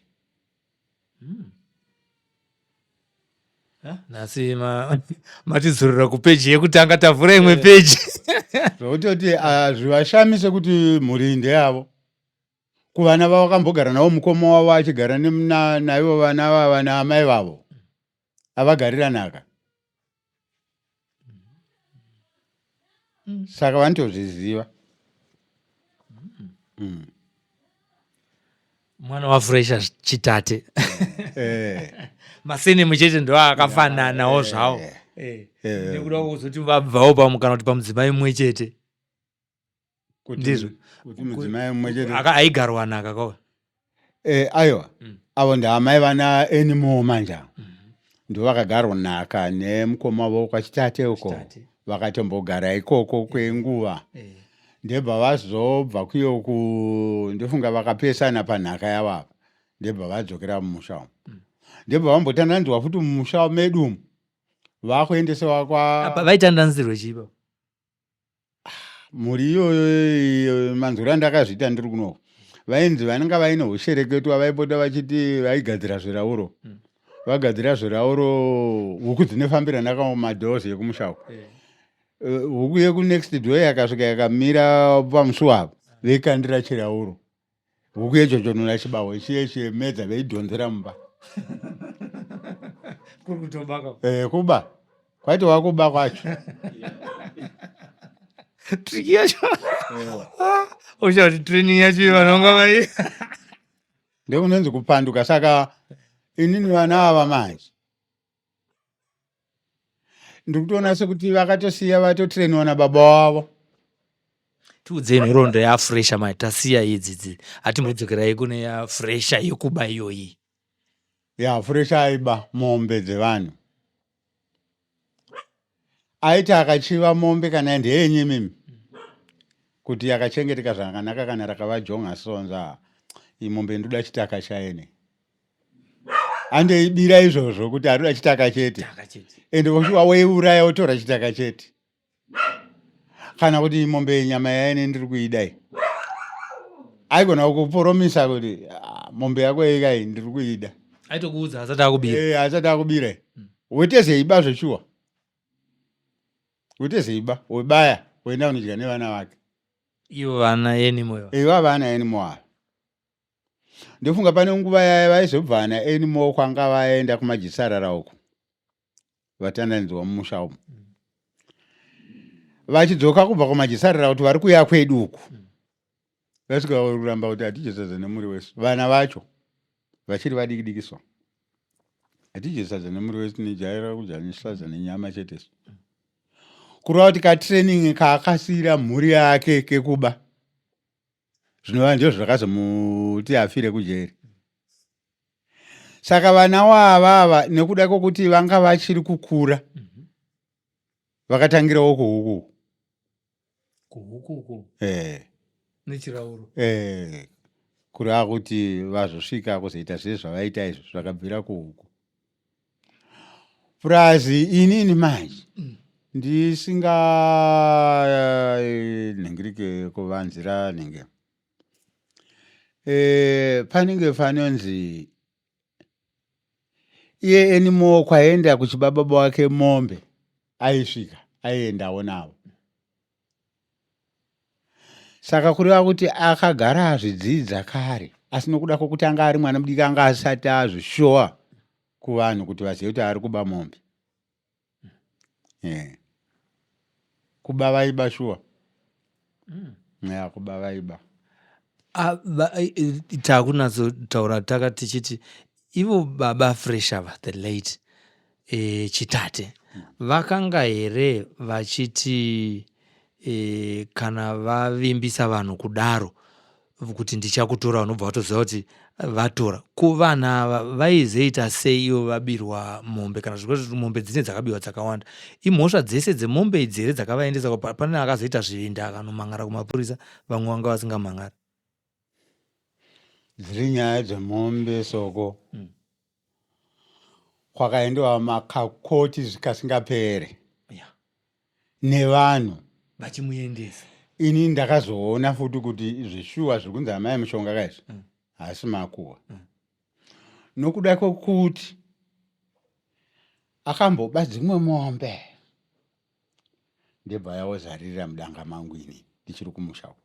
Nhasi matidzorera kupeji yekutanga tavhura imwe eh. peji zvokutoti ah, zvivashamise kuti mhuri ndeyavo kuvana vavo vakambogara navo mukoma wavo achigara naivo vana vava naamai vavo avagarira nhaka saka vanotozviziva mm. Mwana wafuresha chitate eh. masenemu chete ndo akafananawo eh. zvawo eh. Nekuda kuzoti vabvawo pamukana kuti pamudzimai mumwe chete ndizvo kuti mudzimai mumwe chete aigarwa nhaka kwa eh, aiwa mm. Avo ndaamai vana anymore manje avo mm. Ndo vakagarwa nhaka nemukoma wavo kwachitate uko vakatombogara ikoko kwenguva eh. Ndebva vazobva kuyo ku ndofunga vakapesana panhaka yavo ava ndebva vadzokera mumusha umu mm. Ndebva vambotandanzwa futi mumusha medu umu vakuendesewa kwa vaitandanzirwe chii ah, Mhuri iyoyo manzwiro andakazviita ndiri kunoko vainzi vanenge vaine hushereketwa vaipota vachiti vaigadzira zvirauro. Vagadzira zvirauro huku dzinofambira nakamadhozi ekumusha uko. Huku yekunext door yakasvika yakamira pamusuwo apo veikandira chirauro. Huku yechochonora chibahwe chiye chemedza veidhonzera mumba. Kuri kutobaka. Eh, kuba. Kwaitova kuba kwacho. Trick yacho. Usha kuti training yacho vanonga vai. Ndokunonzi kupanduka saka inini vana ava manje. Ndikutoona sekuti vakatosiya vatotrainiwa nababa wavo. Tiudzei nhoroondo yaFresha mai tasiya idzi dzi hatimbodzokerai kune yaFresha yekuba iyoyi. Ya Fresha aiba mombe dzevanhu. Aiti akachiva mombe kana ndeyenyu imimi kuti yakachengeteka zvakanaka kana rakavajonga sonza iyi mombe ndoda chitaka chaene. Andoibira izvozvo kuti arikuda chitaka chete. Ende waiuraya wotora chitaka chete. Kana kuti mombe nyama yaene ndiri kuida iyi. Aigona kukuporomisa kuti ah, mombe yako iyi kai ndiri kuida. Aitokuudza asati akubira. Eh, asati akubira. Wetezeiba zveshuwa. Wetezeiba, webaya, woenda kunodya nevana vake. Ivo vana Anymore. Ivo vana Anymore. Ndofunga pane nguva yaya vaizobva ana Anymore kwanga vaenda kumajisarara uko. Vatandanidzwa mumusha umu. Vachidzoka kubva kumajisarara kuti vari kuuya kwedu uku. Vasvika kuramba kuti hatidye sadza nemuriwo isu. Vana vacho vachiri vadiki diki so. Hatidye sadza nemuriwo isu tinojaira kudya sadza nenyama chete isu. Kureva kuti katraining kaakasiira mhuri yake kekuba zvinova ndizvo zvakazomuti afire kujeri. Saka vana wavava nekuda kwekuti vanga vachiri kukura vakatangirawo kuhuku. Kuhuku uko? Eh. Nechirauro. Eh. Kureva kuti vazosvika kuzoita zvese zvavaita izvo zvakabvira kuhuku. Purazi inini manje ndisinga nhingirike kuvanzira nhingi. Eh, panenge panonzi iye Anymore kwaenda kuchibaba wake mombe aisvika aiendawo navo. Saka kureva kuti akagara azvidzidza kare asi nokuda kwokuti anga ari mwana mudiki anga asati azvishowa kuvanhu kuti vazive kuti ari kuba mombe. Yeah. Kuba vaiba shuwa. Yeah, kuba vaiba. Takunatsotaura taka tichiti ivo baba Fresh ava the late Chitate vakanga here vachiti kana vavimbisa vanhu kudaro kuti ndichakutora vanobva vatoziva kuti vatora. Ko vanhu ava vaizoita sei ivo vabirwa mombe kana zvikuti mombe dzine dzakabiwa dzakawanda. Imhosva dzese dzemombe idzi here dzakavaendesa pane akazoita zvivinda akanomhan'ara kumapurisa vamwe vanga vasingamhan'ari. Dziri nyaya dzemombe soko. Kwakaendewa makakoti zvikasingapere. Yeah. Nevanhu vachimuendesa. Ini ndakazoona futi kuti zveshuwa zviri kunzi amai mushonga kaizvi haasi makuhwa. Nokuda kwekuti akamboba dzimwe mombe ndebva yawozarira mudanga mangu ini ndichiri kumusha uko.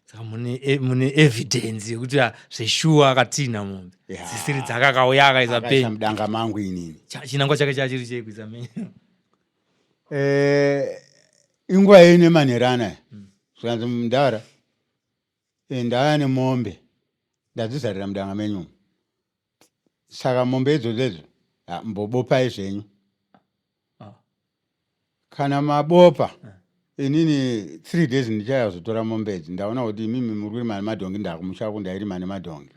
Saka mune evidence yekuti zveshuwa akatinha mombe dzisiri dzake akauya akaisa peni mudanga mangu inini. Chinangwa chake chachiri chei kuisa meni? Inguva yenyu nemanheru anaya zvikanzi mudhara ndauya nemombe ndadzizarira mudanga menyu umu saka mombe idzodzo idzo mbobopai zvenyu kana mabopa inini 3 days ndichaya kuzotora mombe idzi ndaona kuti imimi muri kurima nemadhongi ndakumusha ku ndairima nemadhongi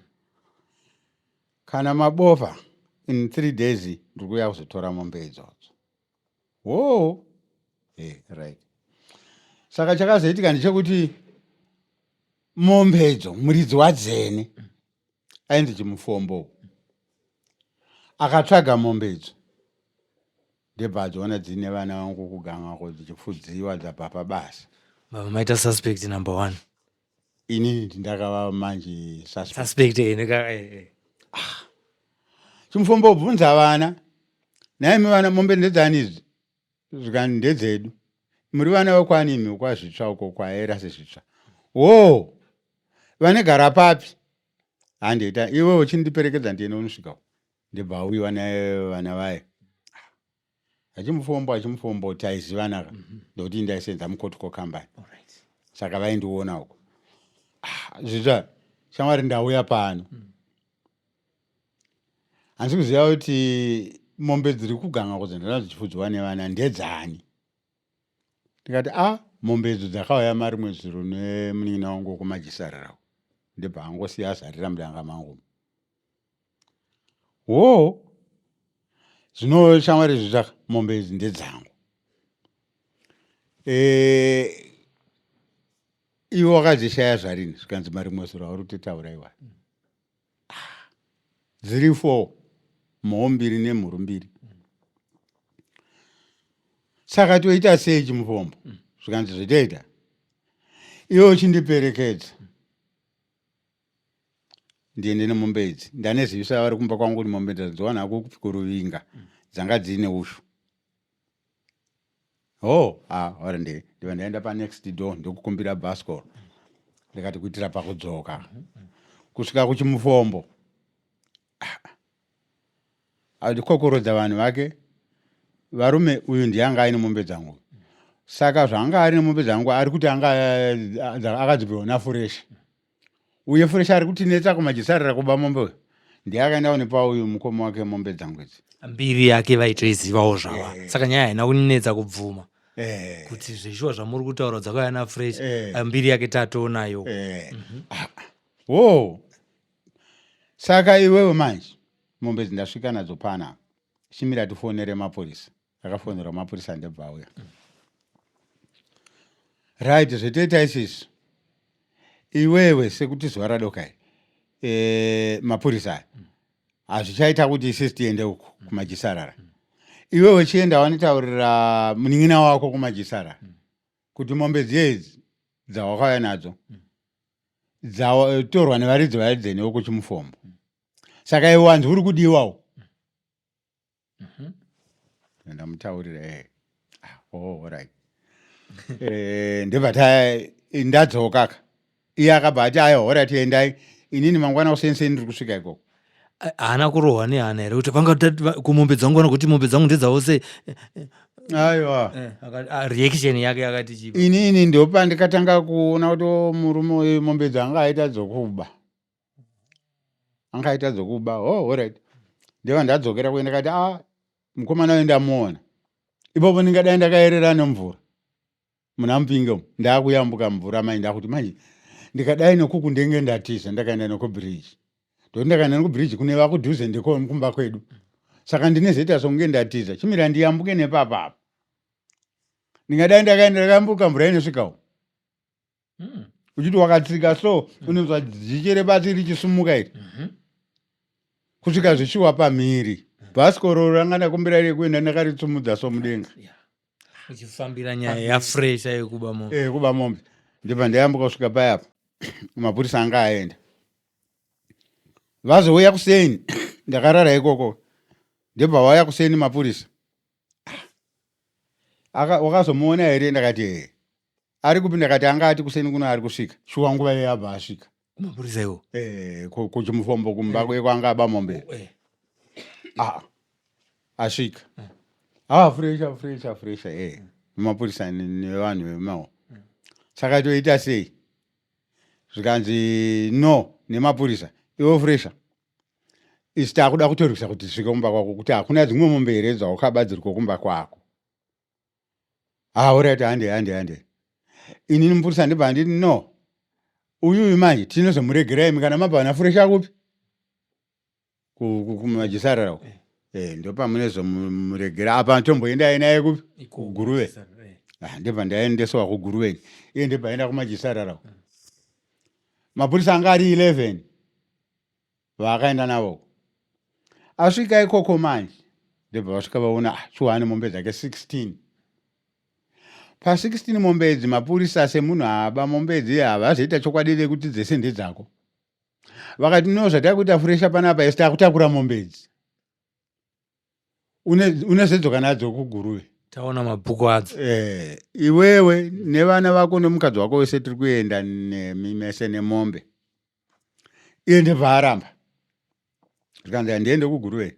kana mabopa in 3 days ndiri kuuya kuzotora mombe idzodzo. Woo. Hey, right. Saka chakazoitika ndechekuti mombe idzo muridzi wadzene ainzi Chimufombo akatsvaga mombe idzo ndebva adziona dziine vana vangu kuganga ko dzichifudziwa dzabva pabasa. Baba maita suspect number one. Inini ndakava manje suspect. Suspect ene ka eh. Ah. Chimufombo bvunza vana. Nhaimi vana mombe ndedzani idzi? Zvikanzi ndedzedu. Muri vana vekwani imi kwazvitsva uko kwaera sezvitsva. Wo! Vanegara papi? Handiita iwe uchindiperekedza ndiende unosvika. Ndibva auyiwa nevana vaye. Achimufombo achimufombo taizivana ka. Ndokuti ndaisenza muKotco company. Saka vaindiona uko. Ah, zvitsva shamwari ndauya pano. Handisi kuziva kuti mombe dziri kuganga kudzendana dzichifudziwa nevana ndedzani. Ndikati a ah, mombe idzo dzakauya marimwe zuro nemunin'ina wangu wekumajisarira ndibva angosiya azarira mudanga mangu. Wo zvino shamwari zvitsvaka mombe idzi ndedzangu. E, iwe wakadzishaya zvarini zvikanzi marimwe zuro auri kutitaura iwa. Dziri four mhou mbiri nemhuru mbiri. Saka toita sei chimufombo? Zvikanzi zvitoita iwe uchindiperekedza ndiende nemombe idzi. Ndanezivisa vari kumba kwangu kuti mombe ndadziwana kuruvinga dzanga dziine ushu. Oh, ah, ora ndi ndiva ndaenda pa next door ndokukumbira bhasikoro ndikati kuitira pakudzoka kusvika kuchimufombo andikokorodza vanhu vake varume uyu ndiye anga aine mombe dzangu saka zvaanga ari nemombe dzangu ari kuti anga akadzipiwa nafureshi uye fureshi ari kutinetsa kumajisarira kuba mombe uyu ndiye akaenda kunipa uyu mukoma wake mombe dzangu idzi mbiri yake vaitoizivawo zvava eh. Saka nyaya haina kunetsa kubvuma eh. Kuti zveshuwa zvamuri kutaura dzakauya nafresh eh. Mbiri yake tatoonayo eh. Ah, wo saka iwewe manje mombe idzi ndasvika nadzo pana chimira tifonere mapurisa. Akafonerwa mapurisa ndebva auya. Right, zvetoita isisi iwewe sekuti zuva radoka iri e, mapurisa aya hazvichaita kuti isisi tiende uku kumajisarara. Iwewe chienda wanotaurira munin'ina wako kumajisarara kuti mombe dziye idzi dzawakauya nadzo dzatorwa nevaridzi varidzenewo kuchimufombo. Saka iwe wanzi uri kudiwawo. Ndamutaurira eh. Ah, oh, alright. Eh, ndobva ta ndadzoka ka. Iye akabva ati ayo alright endai. Inini mangwana kuseni ndiri kusvika ikoko. Haana kurohwa nehana here kuti vanga kumombe dzangu vana kuti mombe dzangu ndedzavo sei? Aiwa. Reaction yake yakati chii? Inini ndopandikatanga kuona kuti oh, murume uyu mombe dzanga aita dzokuba. Anga aita dzokuba. Oh, alright. Ndeva ndadzokera kuenda kati ah mukomana uyu ndamuona. Ipapo ndingadai ndakayerera nemvura. Muna Mupinge umu ndakuyambuka mvura manje ndakuti manje ndikadai nekuku ndenge ndatiza ndakaenda nekubridge. Ndokuti ndakaenda nekubridge kune vakudhuze ndiko kumba kwedu. Saka ndinezoita sokunge ndatiza. Chimira ndiyambuke nepapa apa. Ndingadai ndakaenda ndakayambuka mvura inosvika umu. Uchiti wakatsika so unonzwa jiche rebati richisumuka iri. Kusvika zvichiwa pamhiri. Bhasikoro ranga ndakumbira rekuenda ndakaritsumudza so mudenga. Uchifambira nyaya yafresha yekuba mombe. Eh, kuba mombe. Ndibva ndayambuka kusvika paya apa. Mapurisa anga aenda. Vazouya kuseni ndakarara ikoko. Ndibva vauya kuseni mapurisa. Wakazomuona here? Ndakati eh. Ari kupi? Ndakati anga ati kuseni kuno ari kusvika. Shuwa nguva iyoyo abva asvika. Kumapurisa iwo? Eh, kuchimufombo kumba kwanga aba mombe. Ah, asvika. Ah, fresha fresha fresha eh. Mapurisa nevanhu vemawo. Saka toita sei? Zvikanzi no nemapurisa. Iwe fresha. Isu takuda kutorwisa kuti tisvike kumba kwako kuti hakuna dzimwe mombe here dzawakaba dziriko kumba kwako. Ah, alright, hande hande hande. Inini mupurisa ndibva handiti no. Uyu uyu manje tinozomuregera imi kana mabva na fresha kupi? Kumajisarara uko. Eh, ndopamunezomuregera apa tomboendai naye kupi? Kuguruve. Ah, ndibva ndaendeswa kuGuruve. Iye ndibva aenda kumajisarara uko. Mapurisa anga ari 11 vaakaenda navo. Asvika ikoko manje ndibva vasvika vaona ah, chuwa ane mombe dzake 16. Pa 16 mombe idzi mapurisa semunhu aba mombe idzi havazoita chokwadi rekuti dzese ndedzako. Vakati no zvatakuita furesha panapa isi takutakura mombe idzi. Unezedzoka nadzo kuGuruve. Taona mabhuku adzo. Eh, iwewe nevana vako nemukadzi wako wese tiri kuenda nemi mese nemombe. Iye ndebva aramba. Zvikanzi handiende kuGuruve.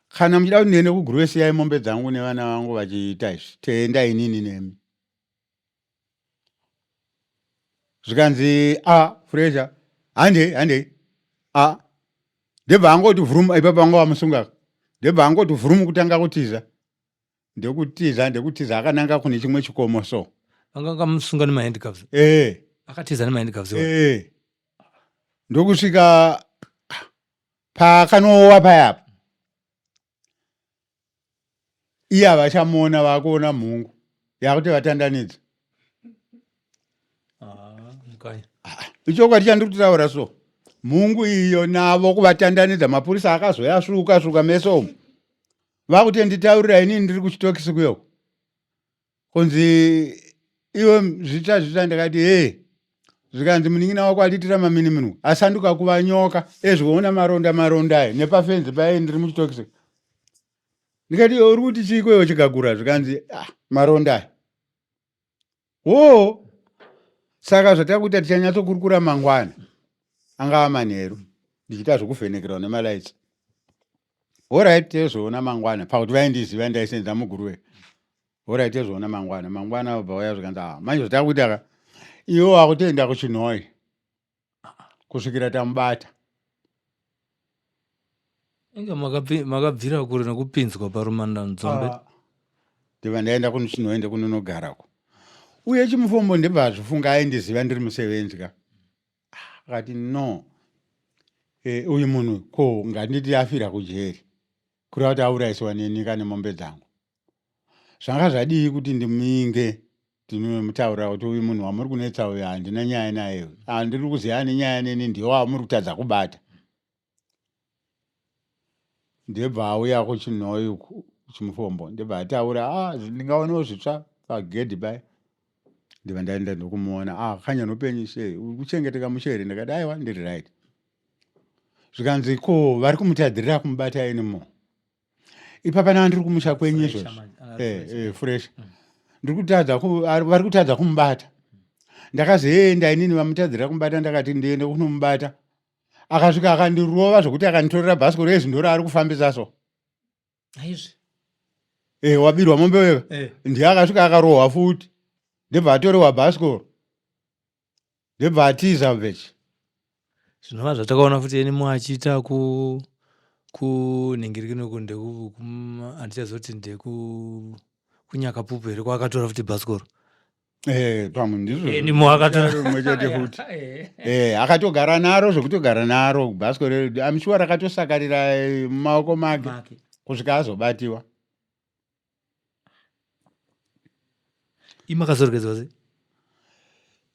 Kana muchida kuti ndiende kuGuruve siyai mombe dzangu nevana vangu vachiita izvi. Toenda inini nemi. Zvikanzi a fresha handei handei a ndebva angoti vhurumu ipapo vanga vamusunga ndebva angoti vhurumu kutanga kutiza ndekutiza ndekutiza akananga kune chimwe chikomo so vanga vakamusunga nemahandcuffs eh akatiza nemahandcuffs eh ndokusvika paakanowa payapa iye havachamuona vakuona mhungu yakuti vatandanidza ah, ichokwadi chandiri kutaura so mhungu iyo navo kuvatandanidza mapurisa akazoyasvuka svuka meso umu vakuti nditaurira inini ndiri kuchitokisi kuyoko kunzi iwe zvitsva zvitsva ndikati hee zvikanzi munin'ina wako atiitira maminiminwa asanduka kuva nyoka ezviona maronda maronda ayo nepafenzi paye ndiri muchitokisi ndikati uri kuti chiiko iwe chikakura zvikanzi ah, maronda ayo hoo saka zvatakuita tichanyatsokurukura mangwana angava manheru ndichiita zvokuvhenekerwa nemalights Horait tezvoona mangwana pakuti vaindiziva ndaisenza muguruve. Horait tezvoona mangwana. Mangwana vabva vauya zvikanzi ah manje zvatakuita ka iwe wakutoenda kuchinhoyi kusvikira tamubata. Inga makabvira kure nekupinzwa parumandanzombe. Ah. Ndibva ndaenda kuchinhoyi ndekunonogarako. Uye chimufombo ndibva azvifunga aindiziva ndiri musevenzi ka. Akati no e, uyu munhu ko nganditi afira kujeri kureva kuti aurayisiwa neni ka nemombe dzangu zvanga zvadii kuti ndimuinge ndinomutaurira kuti uyu munhu wamuri kunetsa uyu handina nyaya naye handiri kuziva ane nyaya neni ndiye wamuri kutadza kubata ndebva auya kuchinhoyi kuchimufombo ndebva ataura ah, ndingaonewo zvitsva pagedhi paya ndibva ndaenda ndokumuona ah kanya nopenyu sei uri kuchengeteka mushe here ndakati aiwa ndiri right zvikanzi ko vari kumutadzirira kumubata anymore ipapa naa ndiri kumusha kwenyu izvozvo eh, eh, fresh mm. ndiri kutadza vari kutadza kumubata ndakazoenda inini vamutadzirira kumubata ndakati ndiende kunomubata akasvika akandirova zvekuti akanditorera bhasikoro ezvi ndoro ari kufambisa so aizvi eh wabirwa mombe wewe eh. ndiye akasvika akarohwa futi ndebva atorewa bhasikoro ndebva atiza vechi zvinova zvatakaona futi eni achiita ku kunhingirikinoku ndeku handichazoti ndeku kunyakapupu here kwaakatora futi bhasikoro Eh, pamwe ndizvo eh, ndimo akatora rimwe chete futi eh. eh, akatogara naro zvekutogara naro bhasikoro I'm sure rakatosakarira mumaoko make kusvika azobatiwa imakazoregedzwa sei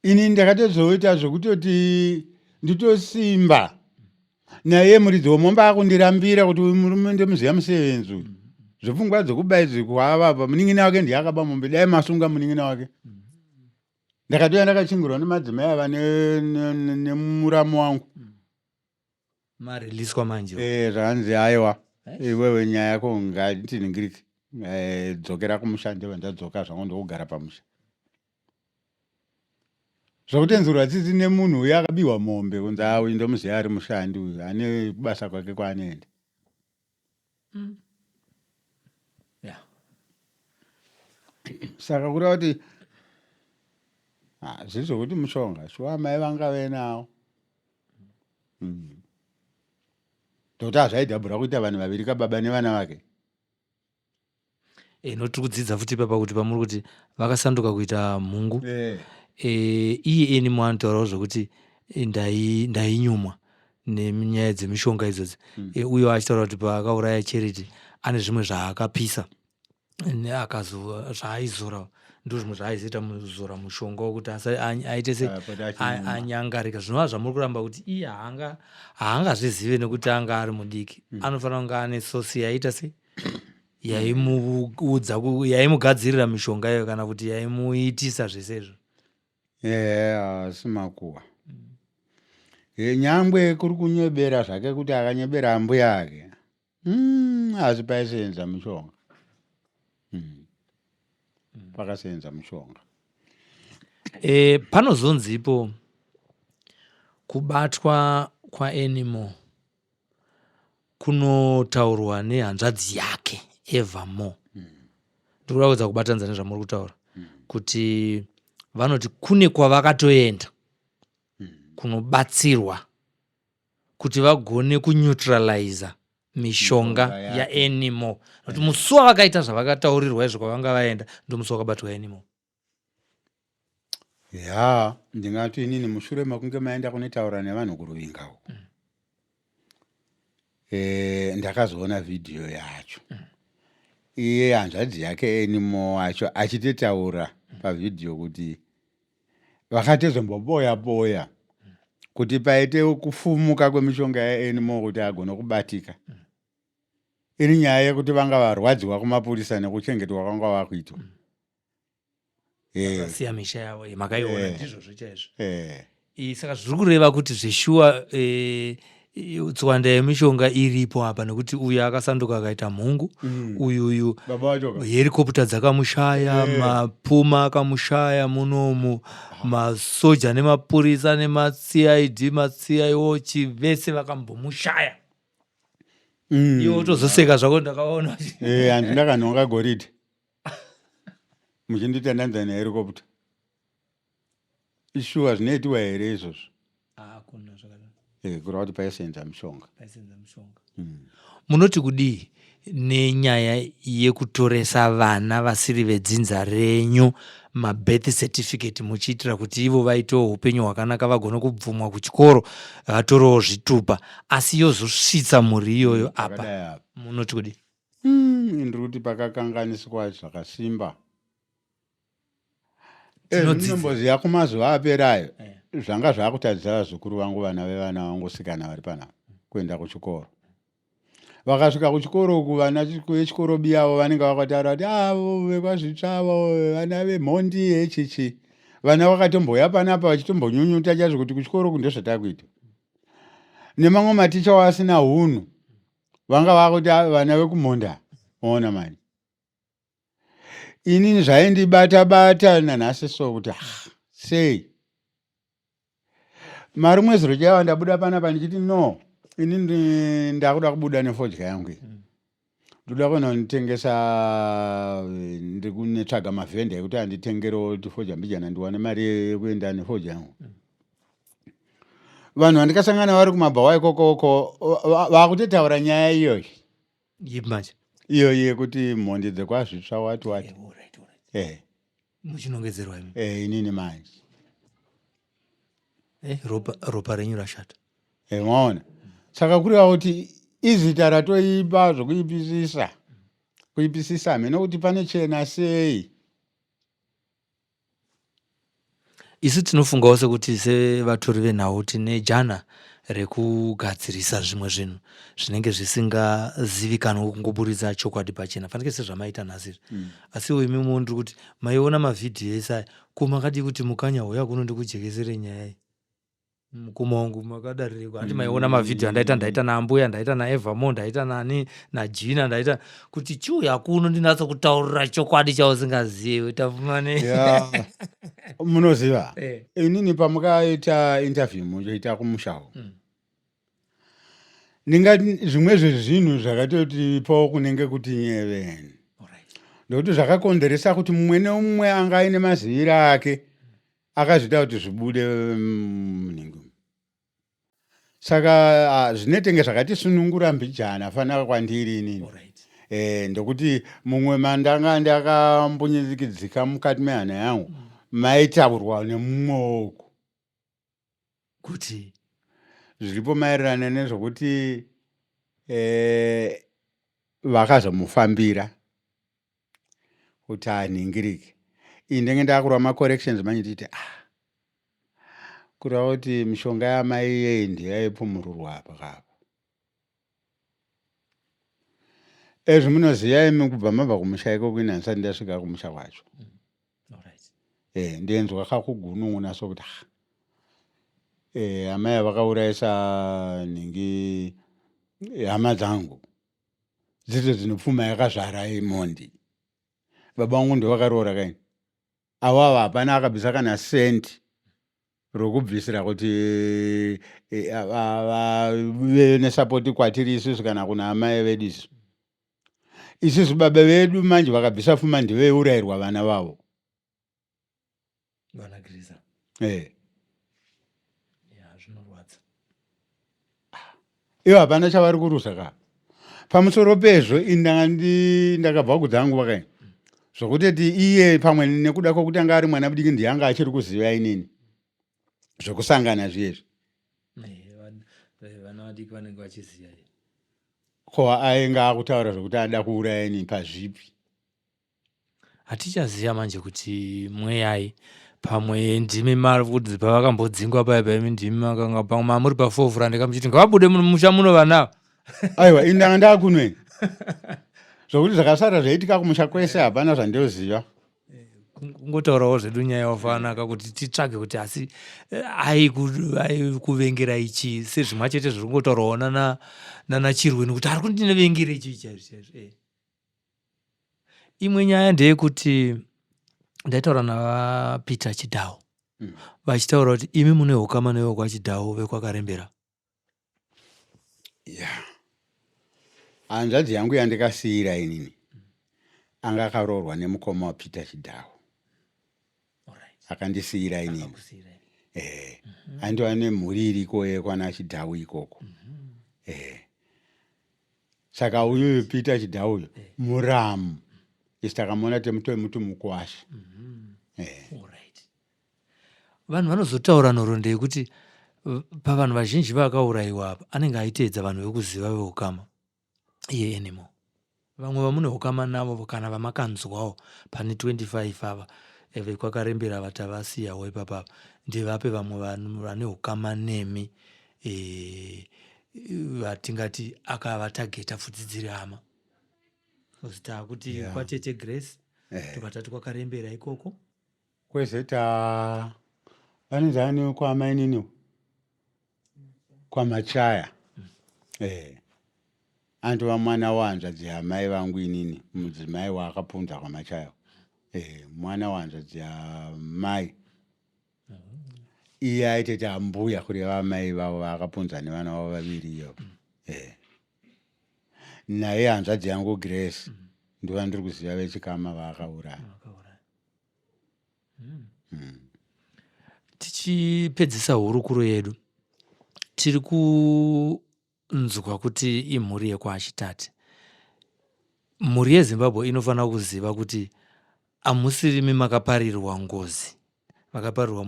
ini ndakatozoita zvekutoti nditosimba naye muridzi womomba akundirambira kuti uyu murume ndomuziva musevenzi uyu zvepfungwa dzekuba idzi kwavapa munin'ina wake ndiye akaba mombe dai masunga munin'ina wake ndakatouya ndakachingurwa nemadzimai ava nemuramu wangu mariliswa manje eh, zvakanzi aiwa iwewe nyaya yako ngatiningirike eh, dzokera kumusha ndeva ndadzoka zvangu ndokugara pamusha Zvakutenzerwa tsitsi nemunhu uyu akabiwa mombe kunzi haa uyu ndomuziva ari mushandi uyu ane kubasa kwake kwaanoenda. Mm. Yeah. Saka kureva kuti ah, zviri zvokuti mushonga shuwa amai vangave nawo. Mm. Ndokuti hazvaidhabhura kuita vanhu vaviri kababa nevana vake. E, no tiri kudzidza futi ipapa kuti pamuri kuti vakasanduka kuita mhungu e. E, iye eni muanotaurawo zvekuti ndainyumwa nenyaya dzemishonga idzodzi mm. e, uyo achitaura kuti paakauraya charity ane zvimwe zvaakapisa akazo zvaaizora ndozvimwe zvaaizoita muzora mushonga wekuti aite se anyangarika zvinova zvamuri kuramba kuti iye haangazvizive nekuti anga ari mudiki mm. anofanira kunge ane sosi yaita sei Yaimuudza, yaimugadzirira mishonga iyo kana kuti yaimuitisa zvese izvo? Ehe, haasi makuhwa. Nyangwe kuri kunyebera zvake kuti akanyebera ambuya ake, asi paisenza mushonga. Pakasenza mushonga. Panozonzipo kubatwa kwaAnymore kunotaurwa nehanzvadzi yake Evermore. Ndiri kuda kuedza kubatanidza nezvamuri kutaura kuti vanoti kune kwavakatoenda kunobatsirwa kuti vagone kuneutraliza mishonga yaAnymore, nokuti musi wavakaita zvavakataurirwa izvo kwavanga vaenda ndomusi wakabatwa Anymore. Ya, ndingati inini mushure mekunge maenda kunotaura nevanhu kuRuvinga uko, ndakazoona vhidhiyo yacho, iye hanzvadzi yake Anymore wacho achitotaura pavhidhiyo kuti vakatozomboboya boya kuti paite kufumuka kwemishonga yaAnymore kuti agone kubatika. Iri nyaya yekuti vanga varwadziwa kumapurisa nekuchengetwa kwanga vakuitwa. Vasiya misha yavo, makaiona? Ndizvozvo chaizvo. Saka zviri kureva kuti zveshuwa tswanda yemishonga iripo apa, nekuti uyu akasanduka akaita mhungu, uyu uyu Baba vacho ka. Helicopter dzakamushaya, mapuma akamushaya munomu, masoja nemapurisa nemaCID, maCIO, vese vakambomushaya. Iwe utozoseka zvako, ndakaona. Hanzi ndakanhonga goridhe muchinditi nehelicopter. Ishuwa zvinoitiwa here izvozvo? Hakuna zvakadaro. Kureva kuti paisenza mushonga. Paisenza mushonga. Munoti kudii nenyaya yekutoresa vana vasiri vedzinza renyu mabirth certificate, muchiitira kuti ivo vaitewo upenyu hwakanaka, vagone kubvumwa kuchikoro, vatorewo zvitupa, asi yozosvitsa mhuri iyoyo apa? Pakadai apa. Munoti kudii? Ndiri kuti pakakanganiswa zvakasimba. Tinodzidza. Ndinomboziva kumazuva aperayo zvanga zvakutadzisa vazukuru vangu, vana vevana vangu sikana vari panapa, kuenda kuchikoro. Vakasvika kuchikoro uku, vana vechikoro biyavo vanenge vakataura kuti avo vekwaZvitsvavo, vana vemhondi, echichi. Vana vakatomboya panapa vachitombonyunyuta chaizvo kuti kuchikoro uku ndozvatakuita. Nemamwe maticha asina hunhu vanga vakuti, "Ah, vana vekumhonda." Ona mani, inini zvaindibata bata nanhasi so kuti, ah, sei marimwe zuro chaiva ndabuda panapa ndichiti no, inini ndakuda kubuda nefodya yangu iyi, ndoda kuenda kunditengesa, ndikunetsvaga mavhenda ekuti anditengerewo tifodya mbijana ndiwane mari yekuenda nefodya yangu. Vanhu vandikasangana vari kumabhawa ikokoko vakutotaura nyaya iyoyi. Yipi manje? Iyoyi yekuti mhondi dzekwaZvitsva, wati wati. All right. Muchinongedzerwa imi? Inini manje. Ropa renyu rashata. Maona, saka kureva kuti izita ratoipa zvokuipisisa, kuipisisa hamene kuti pane chena sei. Isu tinofungawo sekuti sevatori venhau tine jana rekugadzirisa zvimwe zvinhu zvinenge zvisingazivikanwi, kungoburitsa chokwadi pachena fanike sezvamaita nhasi izvi. Asiwo imimiwo ndiri kuti maiona mavhidhiyo ese aya, ko makadii kuti mukanya uya kuno ndikujekesere nyaya iyi? Mukoma wangu, makadarireko? Handi maiona mavhidhiyo andaita? Ndaita naambuya, ndaita naEvermore, ndaita nani, naJina, ndaita kuti chiuya kuno ndinatsokutaurira chokwadi chausingazivi, Tapfumane. Ya, munoziva, inini pamukaita interview muchoita kumushawo, ndingati zvimwe zvezvinhu zvakatotipawo kunenge kuti nyeveni, ndokuti zvakakonzeresa kuti mumwe neumwe anga aine maziviro ake akazviita kuti zvibude munhingi. Saka zvinetenge zvakatisunungura mbijana fanira kwandiri inini. Ndokuti mumwe mandanga ndakambunyikidzika mukati mehana yangu maitaurwa nemumwe uku kuti zviripo maererano nezvokuti vakazomufambira kuti anhingirike. Iyi ndenge ndakurwa macorrections manje, ndichiti ah, kureva kuti mishonga yamai iyei ndiyo yaipumururwa apa kapa. Ezvi munoziva imi kubva mabva kumusha ikoko ini handisati ndasvika kumusha kwacho. Ndenzwa kakugunun'una sokuti ah, amai vakaurayisa nhingi hama dzangu dzidzo dzinopfuma yakazvara imondi. Baba vangu ndovakaroora kaini. Avo ava hapana akabvisa kana cent rokubvisira kuti vave nesapoti kwatiri isusu kana kuna amai vedu isusu. Isusu baba vedu manje vakabvisa pfuma ndiveurayirwa vana vavo. Vana Grisa. Ya, zvinorwadza. Ivo hapana chavari kuruza ka. Pamusoro pezvo ini ndakabva kudzangu vakai zvokutoti iye pamwe nekuda kwokuti anga ari mwana mudiki ndiye anga achiri kuziva inini zvokusangana zviyezvi. Vana vadiki vanenge vachiziva. Ko ainge akutaura zvokuti ada kuuraya inini pazvipi? Hatichaziva manje kuti mweyai pamwe ndimi mari pavakambodzingwa paya paimi ndimi makanga pamwe mamuri paforefront kamuchiti ngavabude musha muno vana ava. Aiwa, ini ndanga ndakunweni zvokuti zvakasara zvaitika kumusha kwese hapana zvandinoziva. Kungotaurawo zvedu nyaya wafanaka kuti titsvage kuti asi aikuvengera ichi sezvimwe chete zviri kungotaurawo nana Chirweni kuti ari kundivengera ichi chaizvo chaizvo. Imwe nyaya ndeyekuti ndaitaura navaPeter Chidhawu vachitaura kuti imi mune ukama nevekwaChidhawu vekwaKarembera. Ya, hanzvadzi yangu yandikasiyira inini anga akaroorwa nemukoma waPeter Chidhawu akandisiyira inini. Akakusiyira. Andova nemhuri iriko yekwana Chidhawu ikoko. Saka uyuyu Peter Chidhawu uyu muramu, isi takamuona temutomuti mukwasha. Alright. Vanhu vanozotaura nhoroondo yekuti pavanhu vazhinji vakaurayiwa apa anenge aiteedza vanhu vekuziva veukama iye Anymore. Vamwe vamune ukama navo kana vamakanzwawo pane 25 ava vekwaKarembera vatavasiyawo ipapa apa, ndevapi vamwe vane ukama nemi vatingati akavatageta pfudzi dziri hama? Taakuti kwatete Grace, tobva tati kwaKarembera ikoko. Kwezeta vanonzi ani kwamainini kwaMachaya. Andova mwana wahanzvadzi yamai vangu inini, mudzimai waakapunza kwaMachaya. Mwana wahanzvadzi yamai iye aitoti ambuya kureva amai vavo vaakapunza nevana vavo vaviri iyo. Naye hanzvadzi yangu Grace ndovandiri kuziva vechikama vaakauraya. Tichipedzisa hurukuro yedu, tiri kunzwa kuti imhuri yekwaChitati. Mhuri yeZimbabwe inofanira kuziva kuti hamusirimi makaparirwa ngozi, vakaparirwa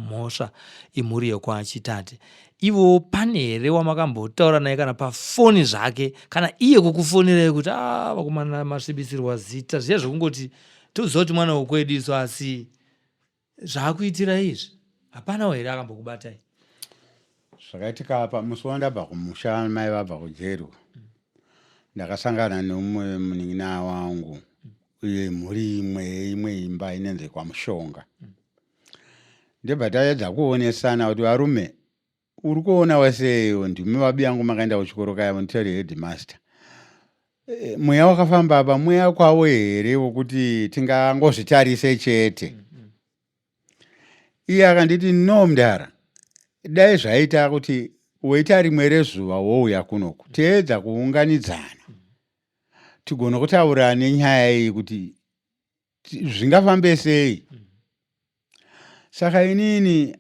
mhosva imhuri yekwaChitati. Ivo pane here wamakambotaura naye kana pafoni zvake kana iye kukufonerai kuti a vakomana masvibisirwa zita zviya zvekungoti toziva kuti mwana wekwedu isu asi zvaakuitira izvi hapanawo here akambokubatai? Zvakaitika apa, musi wandabva kumusha mai vabva kujeri, ndakasangana neumwe munin'ina wangu uye mhuri imwe imwe imba inonzi kwaMushonga. Ndobva taedza kuonesana kuti varume, uri kuona waseiwo ndimi vabi yangu makaenda kuchikoro kaya mutori headmaster. Mweya wakafamba apa mweya kwavo here wokuti tingangozvitarise chete? Iye akanditi, "No mudara, dai zvaita kuti woita rimwe rezuva wouya kunoku teedza kuunganidzana tigone kutaura nenyaya iyi kuti zvingafambe sei." Saka inini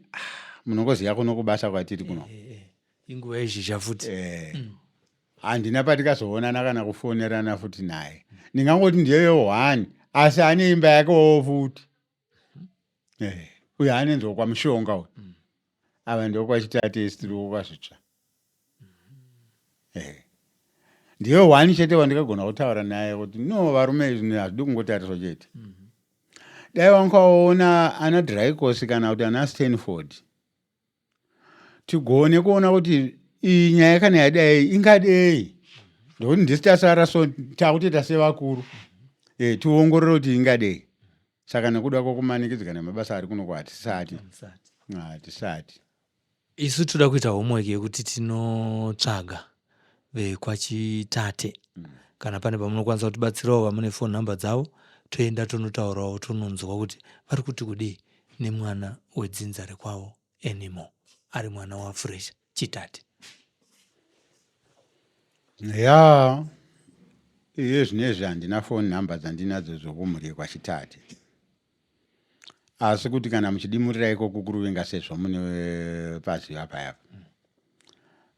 munongoziva kuno kubasa kwatiri kuno. Inguva yezhizha futi. Handina patikazoonana kana kufonerana futi naye. Ndingangoti ndiyeyo one, asi ane imba yakewo futi. Uyo anenzwa kwaMushonga uyu, ava ndokwaChitatu, isi tiri kwazvitsva. Ndiye one chete wandikagona kutaura naye kuti no varume, izvi hazvidi kungotariswa chete. Dai wangaona ana Drycos kana kuti ana Stanford tigone kuona kuti iyi nyaya kana yadai ingadei. Ndokuti ndisi tasara so takutoita sevakuru e, tiongorore kuti ingadei. Saka nekuda kwokumanikidzika nemabasa ari kuno hatisati hatisati. Isu toda kuita homework yekuti tinotsvaga vekwachitate kana pane pamunokwanisa kutibatsirawo vamune phone number dzavo toenda tonotaurawo tononzwa kuti vari kuti kudii nemwana wedzinza rekwavo Anymore ari mwana waFresh Chitate. Ya, iye zvinezvi handina phone number dzandinadzo dzokumhuri yekwaChitate. Asi kuti kana muchidimurira ikoko kuRuvenga sezvo mune paziva paya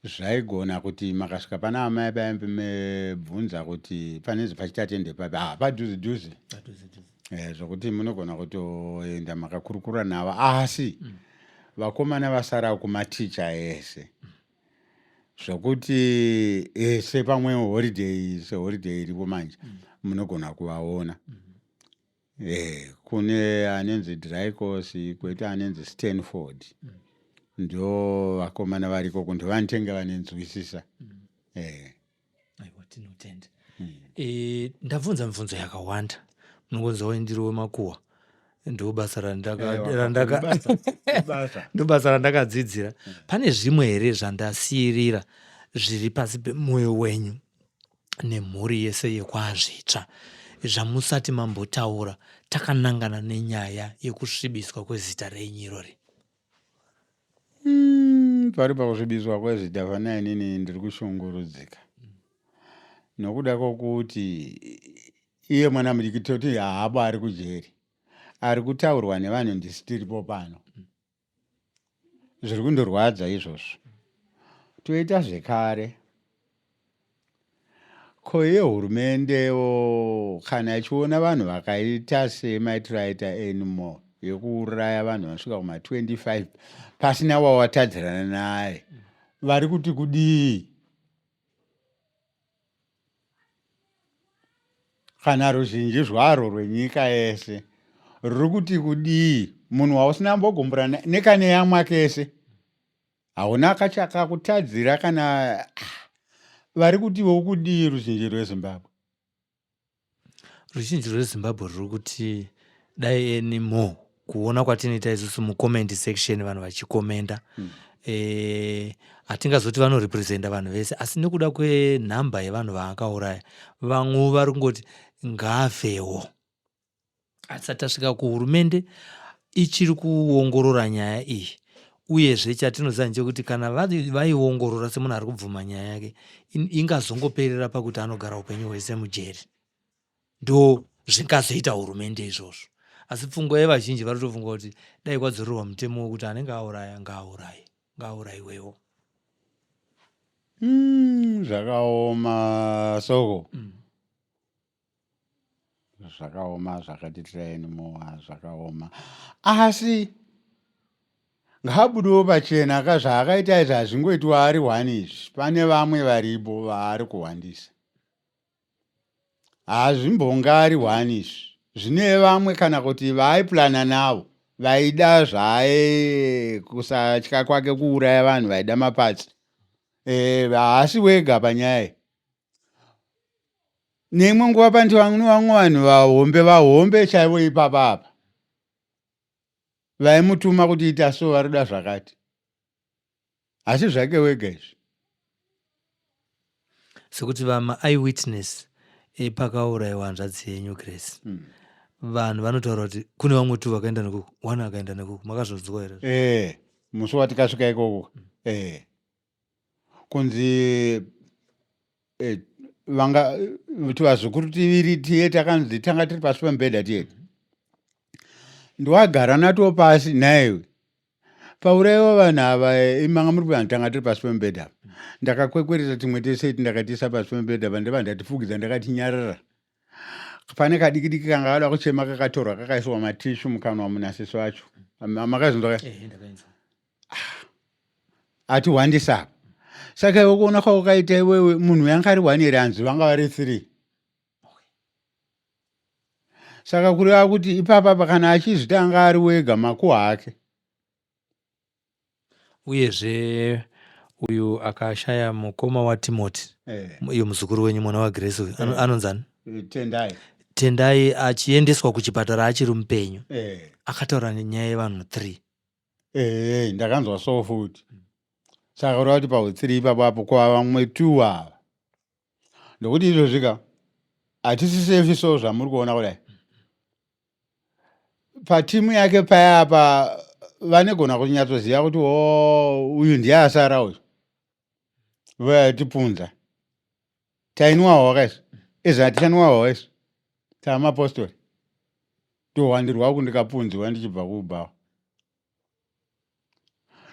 zvaigona kuti makasvika pana amai paya mebvunza kuti panenzi pachitate ndepapi ah, padhuze dhuze eh, zvokuti munogona kutoenda makakurukura navo asi mm. vakomana vasara kumaticha ese mm. zvokuti ese pamwe holiday seholiday iripo manje mm. munogona kuvaona mm. Eh, kune anenzi Drycos kwoita anenzi Stanford mm. ndo vakomana variko ku ndovanotenge vanenzwisisa mm. eh. Aiwa tinotenda mm. E, ndabvunza mibvunzo yakawanda munongonzwa ndiri wemakuhwa ndobasa randaka ndobasa randakadzidzira mm. Pane zvimwe here zvandasiyirira zviri pasi pemwoyo wenyu nemhuri yese yekwaZvitsva zvamusati mambotaura takanangana nenyaya yekusvibiswa kwezita renyu irori? Pari pakusvibiswa kwezita fana inini ndiri kushungurudzika nokuda kwokuti iye mwana mudiki toti haabo ari kujeri ari kutaurwa nevanhu ndisi tiripo pano zviri kundorwadza izvozvo toita zvekare ko iye hurumendewo kana ichiona vanhu vakaita semaitiro aita Anymore yekuuraya vanhu vanosvika kuma25 pasina wawatadzirana naye vari kuti kudii kana ruzhinji rwaro rwenyika yese ruri kuti kudii munhu wausina mbogumbura nekane yamwa kese hauna kachakakutadzira kana ah, vari kutiwo kudii ruzhinji rweZimbabwe? Ruzhinji rweZimbabwe ruri kuti dai Anymore kuona kwatinoita isusu mucomment section vanhu vachikomenda hatingazoti vanorepresenta vanhu vese asi nekuda kwenhamba yevanhu vaakauraya vamwe vari kungoti ngaafewo hatisati tasvika kuhurumende ichiri kuongorora nyaya iyi uyezve chatinoziva ndechekuti kana vaiongorora semunhu ari kubvuma nyaya yake ingazongoperera pakuti anogara upenyu hwese mujeri ndo zvingazoita hurumende izvozvo asi pfungwa yevazhinji vari kutofunga kuti dai kwadzorerwa mutemo wekuti anenge auraya ngaauraye ngaaurayiwewo. Zvakaoma soko zvakaoma zvakatitira Anymore zvakaoma asi ngaabudewo pachena ka zvaakaita izvi hazvingoitwa ari one izvi pane vamwe varipo vaari kuhwandisa hazvimbonga ari one izvi zvine vamwe kana kuti vaaipulana navo vaida zvae kusatya kwake kuuraya vanhu vaida mapatsi haasi wega panyaya iyi neimwe nguva panti vamwe vamwe vanhu vahombe vahombe chaivo ipapa apa vaimutuma kuti ita so vari kuda zvakati asi zvake wega izvi. Sekuti vama eyewitness epakaurayiwa hanzvadzi yenyu Grace vanhu vanotaura kuti kune vamwe tu vakaenda nekuku one akaenda nekuku makazvinzwa here? Musi watikasvika ikoko kunzi vanga tivazukuru tiviri tiye takanzi tanga tiri pasi pemubhedha tiye ndowagara nato pasi naiwe pauraiwa vanhu ava imanga muri vanhu tanga tiri pasi pemubhedha ndakakwekweresa timwe tese ndakatiisa pasi pemubhedha pa ndeva ndatifugidza ndakati nyarara pane kadiki diki kanga kada kuchema kakatorwa kakaiswa matishu mukanwa munasisi wacho makazvinzwa ka Ndakainzwa. Ati wandisa apa saka iwe kuona kwaukaita iwewe munhu yanga ari one here hanzi vanga vari three saka kureva kuti ipapapa kana achizviti anga ari wega makuhwa ake. Uyezve Uyu akashaya mukoma waTimoti, Eh. iyo muzukuru wenyu mwana waGrace uyu anonzani? Tendai. Tendai achiendeswa kuchipatara achiri mupenyu. Eh. Akataura nenyaya yevanhu 3. Eh, ndakanzwa so futi. Saka kureva kuti pautsiri ipapo apo kwava vamwe two ava, ndokuti izvozvi ka hatisi safe. So zvamuri kuona kudai patimu yake paya apa, vanegona kunyatsoziva kuti o uyu ndiye asara uyu, voyatipunza. Tainwawo wakaizvo izvi, hatichanwawo izvo, taamapostori tohwandirwa kundikapunziwa ndichibva kubhawa,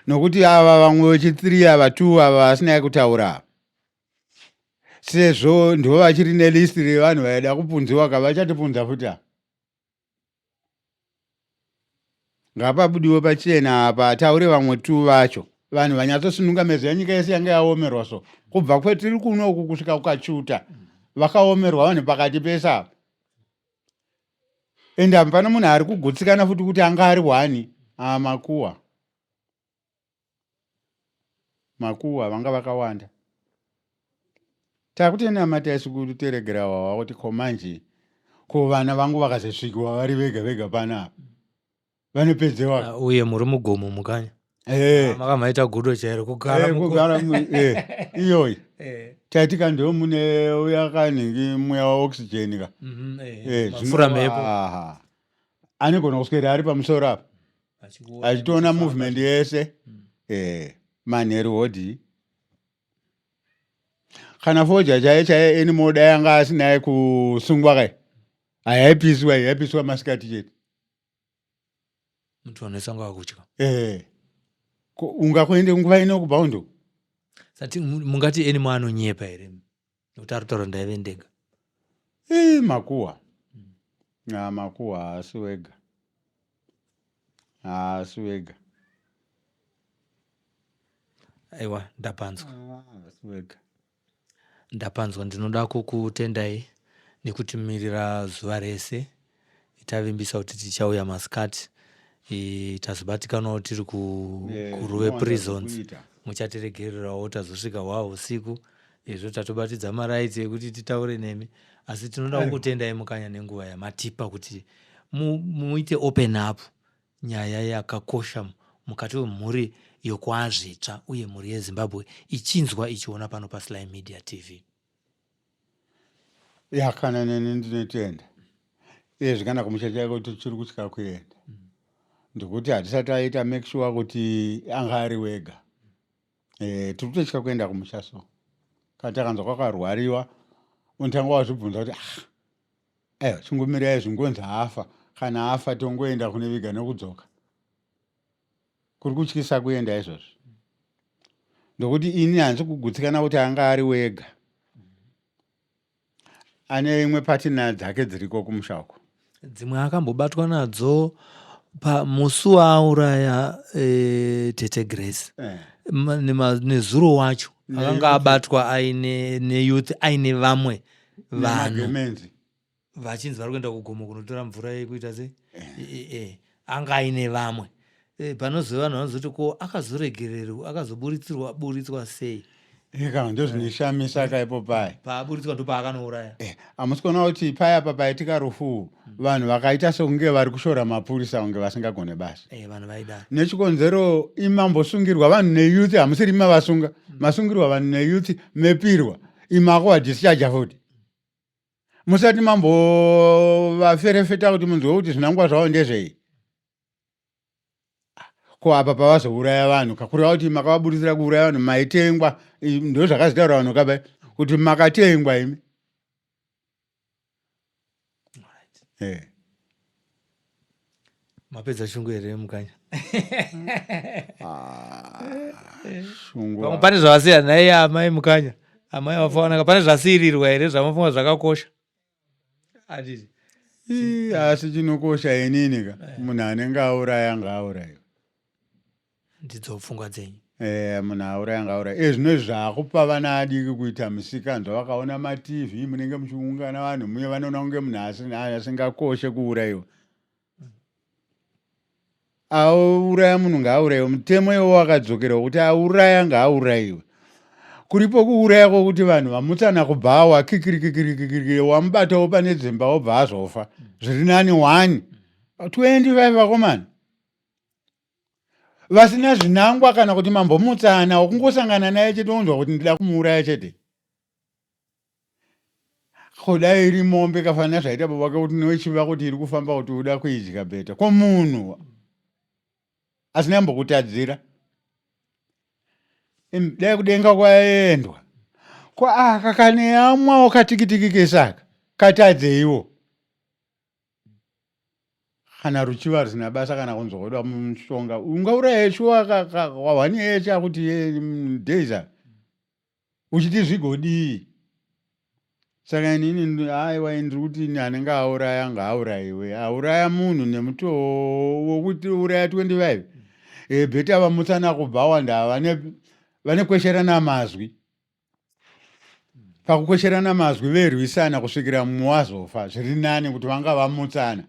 nokuti ava vamwe vechi3 ava, 2 ava vasina kutaura ava, sezvo ndivo vachiri nelist revanhu vaida kupunziwa ka, vachatipunza futi ava. Ngapabudiwe pachena apa, ataure vamwe tu vacho, vanhu vanyatsosununga mezo yanyika yese yanga yaomerwa. So kubva kwetiri kuno uku kusvika kukachuta, vakaomerwa vanhu pakati pese apa, ende hapana munhu ari kugutsikana futi kuti anga ari one. Makuwa makuwa vanga vakawanda. Takutenamata isu kuteregera wawa kuti ko manje ko vana vangu vakazosvikiwa vari vega vega panapa, vanopedzewa. Uye muri mugomo, mukanya. Eh. Makamaita gudo chairo kugara Kugara iyoyi. Taitika ndo mune uya kanhingi mweya waoxygen ka. Mafura mhepo. Aha. Anogona kuswera ari pamusoro apa Achikuona achitoona uchifamba. movement yese. Manheru hodii kana fodya chaiye chaiye anymore, dai anga asinaye kusungwa kai, hayaipiswa, yaipiswa masikati chete. Muntu anoisanga akutya. Ko ungakuende nguva ino kubhaundo? Sati mungati Anymore anonyepa here, nekuti ari kutaura ndaive ndega? Makuhwa. Ah, makuhwa, haasi wega, haasi wega. Aiwa, ndapanzwa. Haasi wega. Ndapanzwa. Ndinoda kukutendai nekutimirira zuva rese. Tavimbisa kuti tichauya masikati. Tazobatikanawo tiri kuRuve Zvinowanza Prisons. zvekuita. Muchatiregererawo tazosvika hwa usiku izvo tatobatidza maraitsi ekuti titaure nemi, asi tinoda Aiwa. kukutendai mukanya nenguva yamatipa kuti muite open up nyaya yakakosha mukati wemhuri yokwaZvitsva, uye mhuri yeZimbabwe ichinzwa ichiona pano paSly Media TV. Ya, kana neni ndinotenda. Uyezve kana kumusha chaiko tichiri kutya kuenda, ndikuti hatisati taita make sure kuti anga ari wega. Tiri kutotya kuenda kumusha. So kana takanzwa kwakarwariwa, unotanga wazvibvunza kuti, ah, aiwa, chingomirai zvingonzi afa. Kana afa tongoenda kune viga nekudzoka. Kuri kutyisa kuenda izvozvi, ndokuti ini handisi kugutsikana kuti anga ari wega. Ane imwe partner dzake dziriko kumusha uko. Dzimwe akambobatwa nadzo pamusi waauraya tete Grace. Nezuro wacho akanga abatwa aine neyouth, aine vamwe vanhu. Nemagemenzi. Vachinzi vari kuenda kugomo kunotora mvura yekuita sei. Anga aine vamwe. Panozove vanhu vanozoti ko akazoregererwa, akazoburitsirwa buritswa sei? Ika ndozvinoshamisa kaipo paya. Paaburitswa ndopaakanouraya. Hamusi kuona kuti paya pa paitika rufu, vanhu vakaita sekunge vari kushora mapurisa, kunge vasingagone basa? Vanhu vaidaro. Nechikonzero imambosungirwa vanhu neyouth, hamusiri mavasunga, masungirwa vanhu neyouth, mepirwa imakuva futi musati mambovaferefeta kuti munzwe kuti zvinangwa zvavo ndezvei. Ko apa pavazouraya vanhu, kakureva kuti makavaburitsira kuuraya vanhu, maitengwa. Ndo zvakazitaura vanhu kapai kuti makatengwa imi. Mapedza shungu here, mukanya? Ah, shungu. Pamwe pane zvavasiya nai amai mukanya, amai vafawanaka, pane zvasiyirirwa here zvamafunga zvakakosha, handiti? Ii, asi chinokosha inini ka, munhu anenge auraya ngaaurayiwe. Ndidzo pfungwa dzenyu? Munhu auraya ngaaurayiwe. Zvino zvaakupa vana adiki kuita misikanzwa, vakaona maTV munenge muchiungana vanhu muye, vanoona kunge munhu asingakoshe kuurayiwa. Auraya munhu ngaaurayiwe. Mutemo iwo wakadzokera wekuti auraya ngaaurayiwe. Kuripo kuuraya kwokuti vanhu vamutsana kubhawa kikirikikirikikiri wamubatawo pane dzimba wobva azofa. Zviri nani one. 25 vakomana. Vasina zvinangwa kana kuti mambomutsana wokungosangana naye chete wonzwa kuti ndida kumuuraya chete. Ko dai iri mombe kafanana zvaita baba vake kuti nochiva kuti iri kufamba kuti uda kuidya beta. Ko munhu asina mbokutadzira. Dai kudenga kwaendwa. Ko aka kane amwawo katikitiki kesaka katadzeiwo. Kana ruchiva rusina basa kana kunzwa kuda mushonga ungauraya shuwa wahwani echa kuti days uchiti zvigodii saka inini aiwa ndiri kuti ini anenge auraya ngaaurayiwe auraya munhu nemutoo wokuti uraya 25 e, bheta vamutsana kubva wanda vane vane kwesherana mazwi pakukwesherana mazwi verwisana kusvikira mumwe wazofa zviri nani kuti vanga vamutsana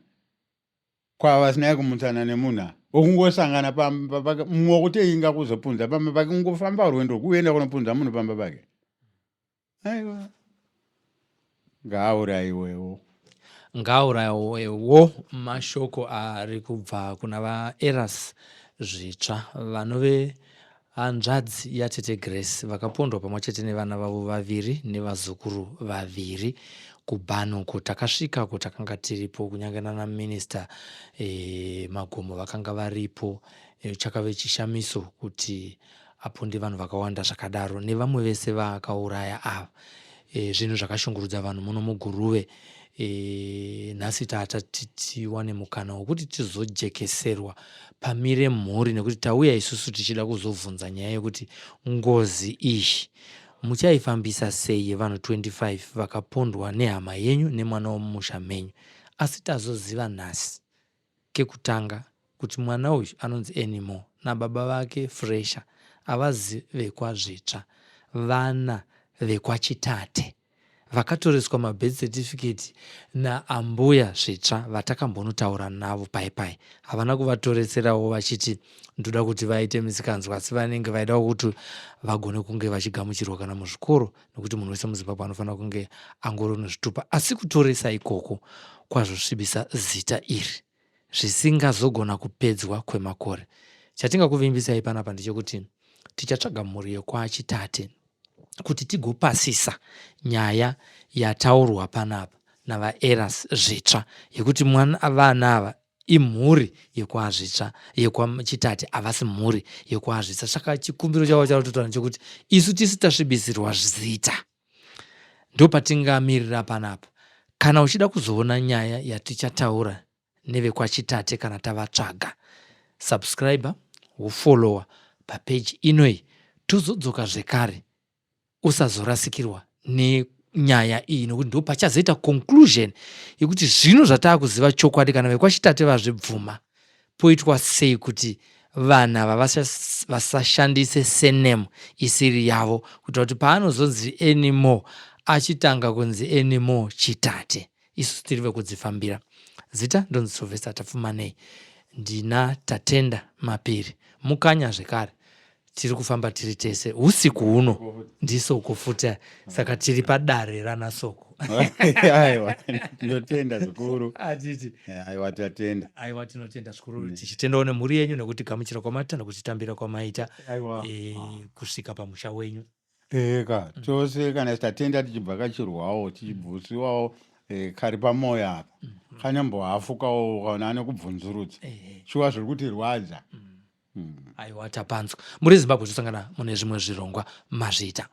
Kwava vasina kumutsana nemunhu ava okungosangana pamba pake mumwe wokuti inga kuzopunza pamba pake kungofamba rwendo kuenda kunopunza munhu pamba pake aiwa ngaaurayiwewo Ngaaurayiwewo mashoko ari kubva kuna vaEras Zvitsva vanove Hanzvadzi yatete Grace vakapondwa pamwe chete nevana vavo vaviri nevazukuru vaviri kuBan uko. Takasvikako takanga tiripo kunyange nana Minister eh, Magomo vakanga varipo. Eh, chakave chishamiso kuti aponde vanhu vakawanda zvakadaro nevamwe vese vaakauraya ava. E, zvinhu zvakashungurudza vanhu muno muGuruve. E, nhasi tata tiwane mukana wekuti tizojekeserwa pamire mhuri nekuti tauya isusu tichida kuzobvunza nyaya yekuti ngozi iyi muchaifambisa sei yevanhu 25 vakapondwa nehama yenyu nemwana wemumusha menyu asi tazoziva nhasi kekutanga kuti mwana uyu anonzi Anymore nababa vake Fresher avazi vekwaZvitsva vana vekwaChitate Vakatoreswa mabirth certificate naambuya Zvitsva vatakambonotaura navo pai pai. Havana kuvatoreserawo vachiti ndoda kuti vaite misikanzwa asi vanenge vaidawo kuti vagone kunge vachigamuchirwa kana muzvikoro nekuti munhu wese muZimbabwe anofanira kunge angori nezvitupa asi kutoresa ikoko kwazvosvibisa zita iri zvisingazogona kupedzwa kwemakore. Chatingakuvimbisai panapa ndechekuti tichatsvaga mhuri yekwaChitate kuti tigopasisa nyaya yataurwa panapa navaEras Zvitsva yekuti mwana vana ava imhuri yekwaZvitsva yekwaChitate havasi mhuri yekwaZvitsva saka chikumbiro chavo charototaura ndechekuti isu tisu tasvibisirwa zita ndopatingamirira panapa kana uchida kuzoona nyaya yatichataura nevekwaChitate kana tavatsvaga. Subscriber wofollower papeji inoyi tozodzoka zvekare usazorasikirwa nenyaya iyi nokuti ndo pachazoita conclusion yekuti zvino zvataakuziva chokwadi kana vekwaChitate vazvibvuma poitwa sei kuti vanhu ava vasashandise surname isiri yavo kuitira kuti paanozonzi Anymore achitanga kunzi Anymore Chitate Isu tiri vekudzifambira. Zita ndonzi Sylvester Tapfumanei. Ndina Tatenda Mapiri. Mukanya zvekare. Tiri kufamba tiri tese. Husiku huno ndisoko futi. Saka tiri padare rana Soko. Aiwa, tinotenda zvikuru. Atiti. Aiwa, tatenda. Aiwa, tinotenda zvikuru. Tichitendawo nemhuri yenyu nekutigamuchira kwamaita nekutitambira kwamaita. Aiwa. E, kusvika pamusha wenyu. Eka tose kana tatenda tichibva kachirwawo tichibvusiwawo eh, kari pamoyo apa kanyambohafukawo ukaona ane kubvunzurudza shuwa zviri kutirwadza. Aiwa tapanzwa. Muri Zimbabwe tosangana mune zvimwe zvirongwa mazviita.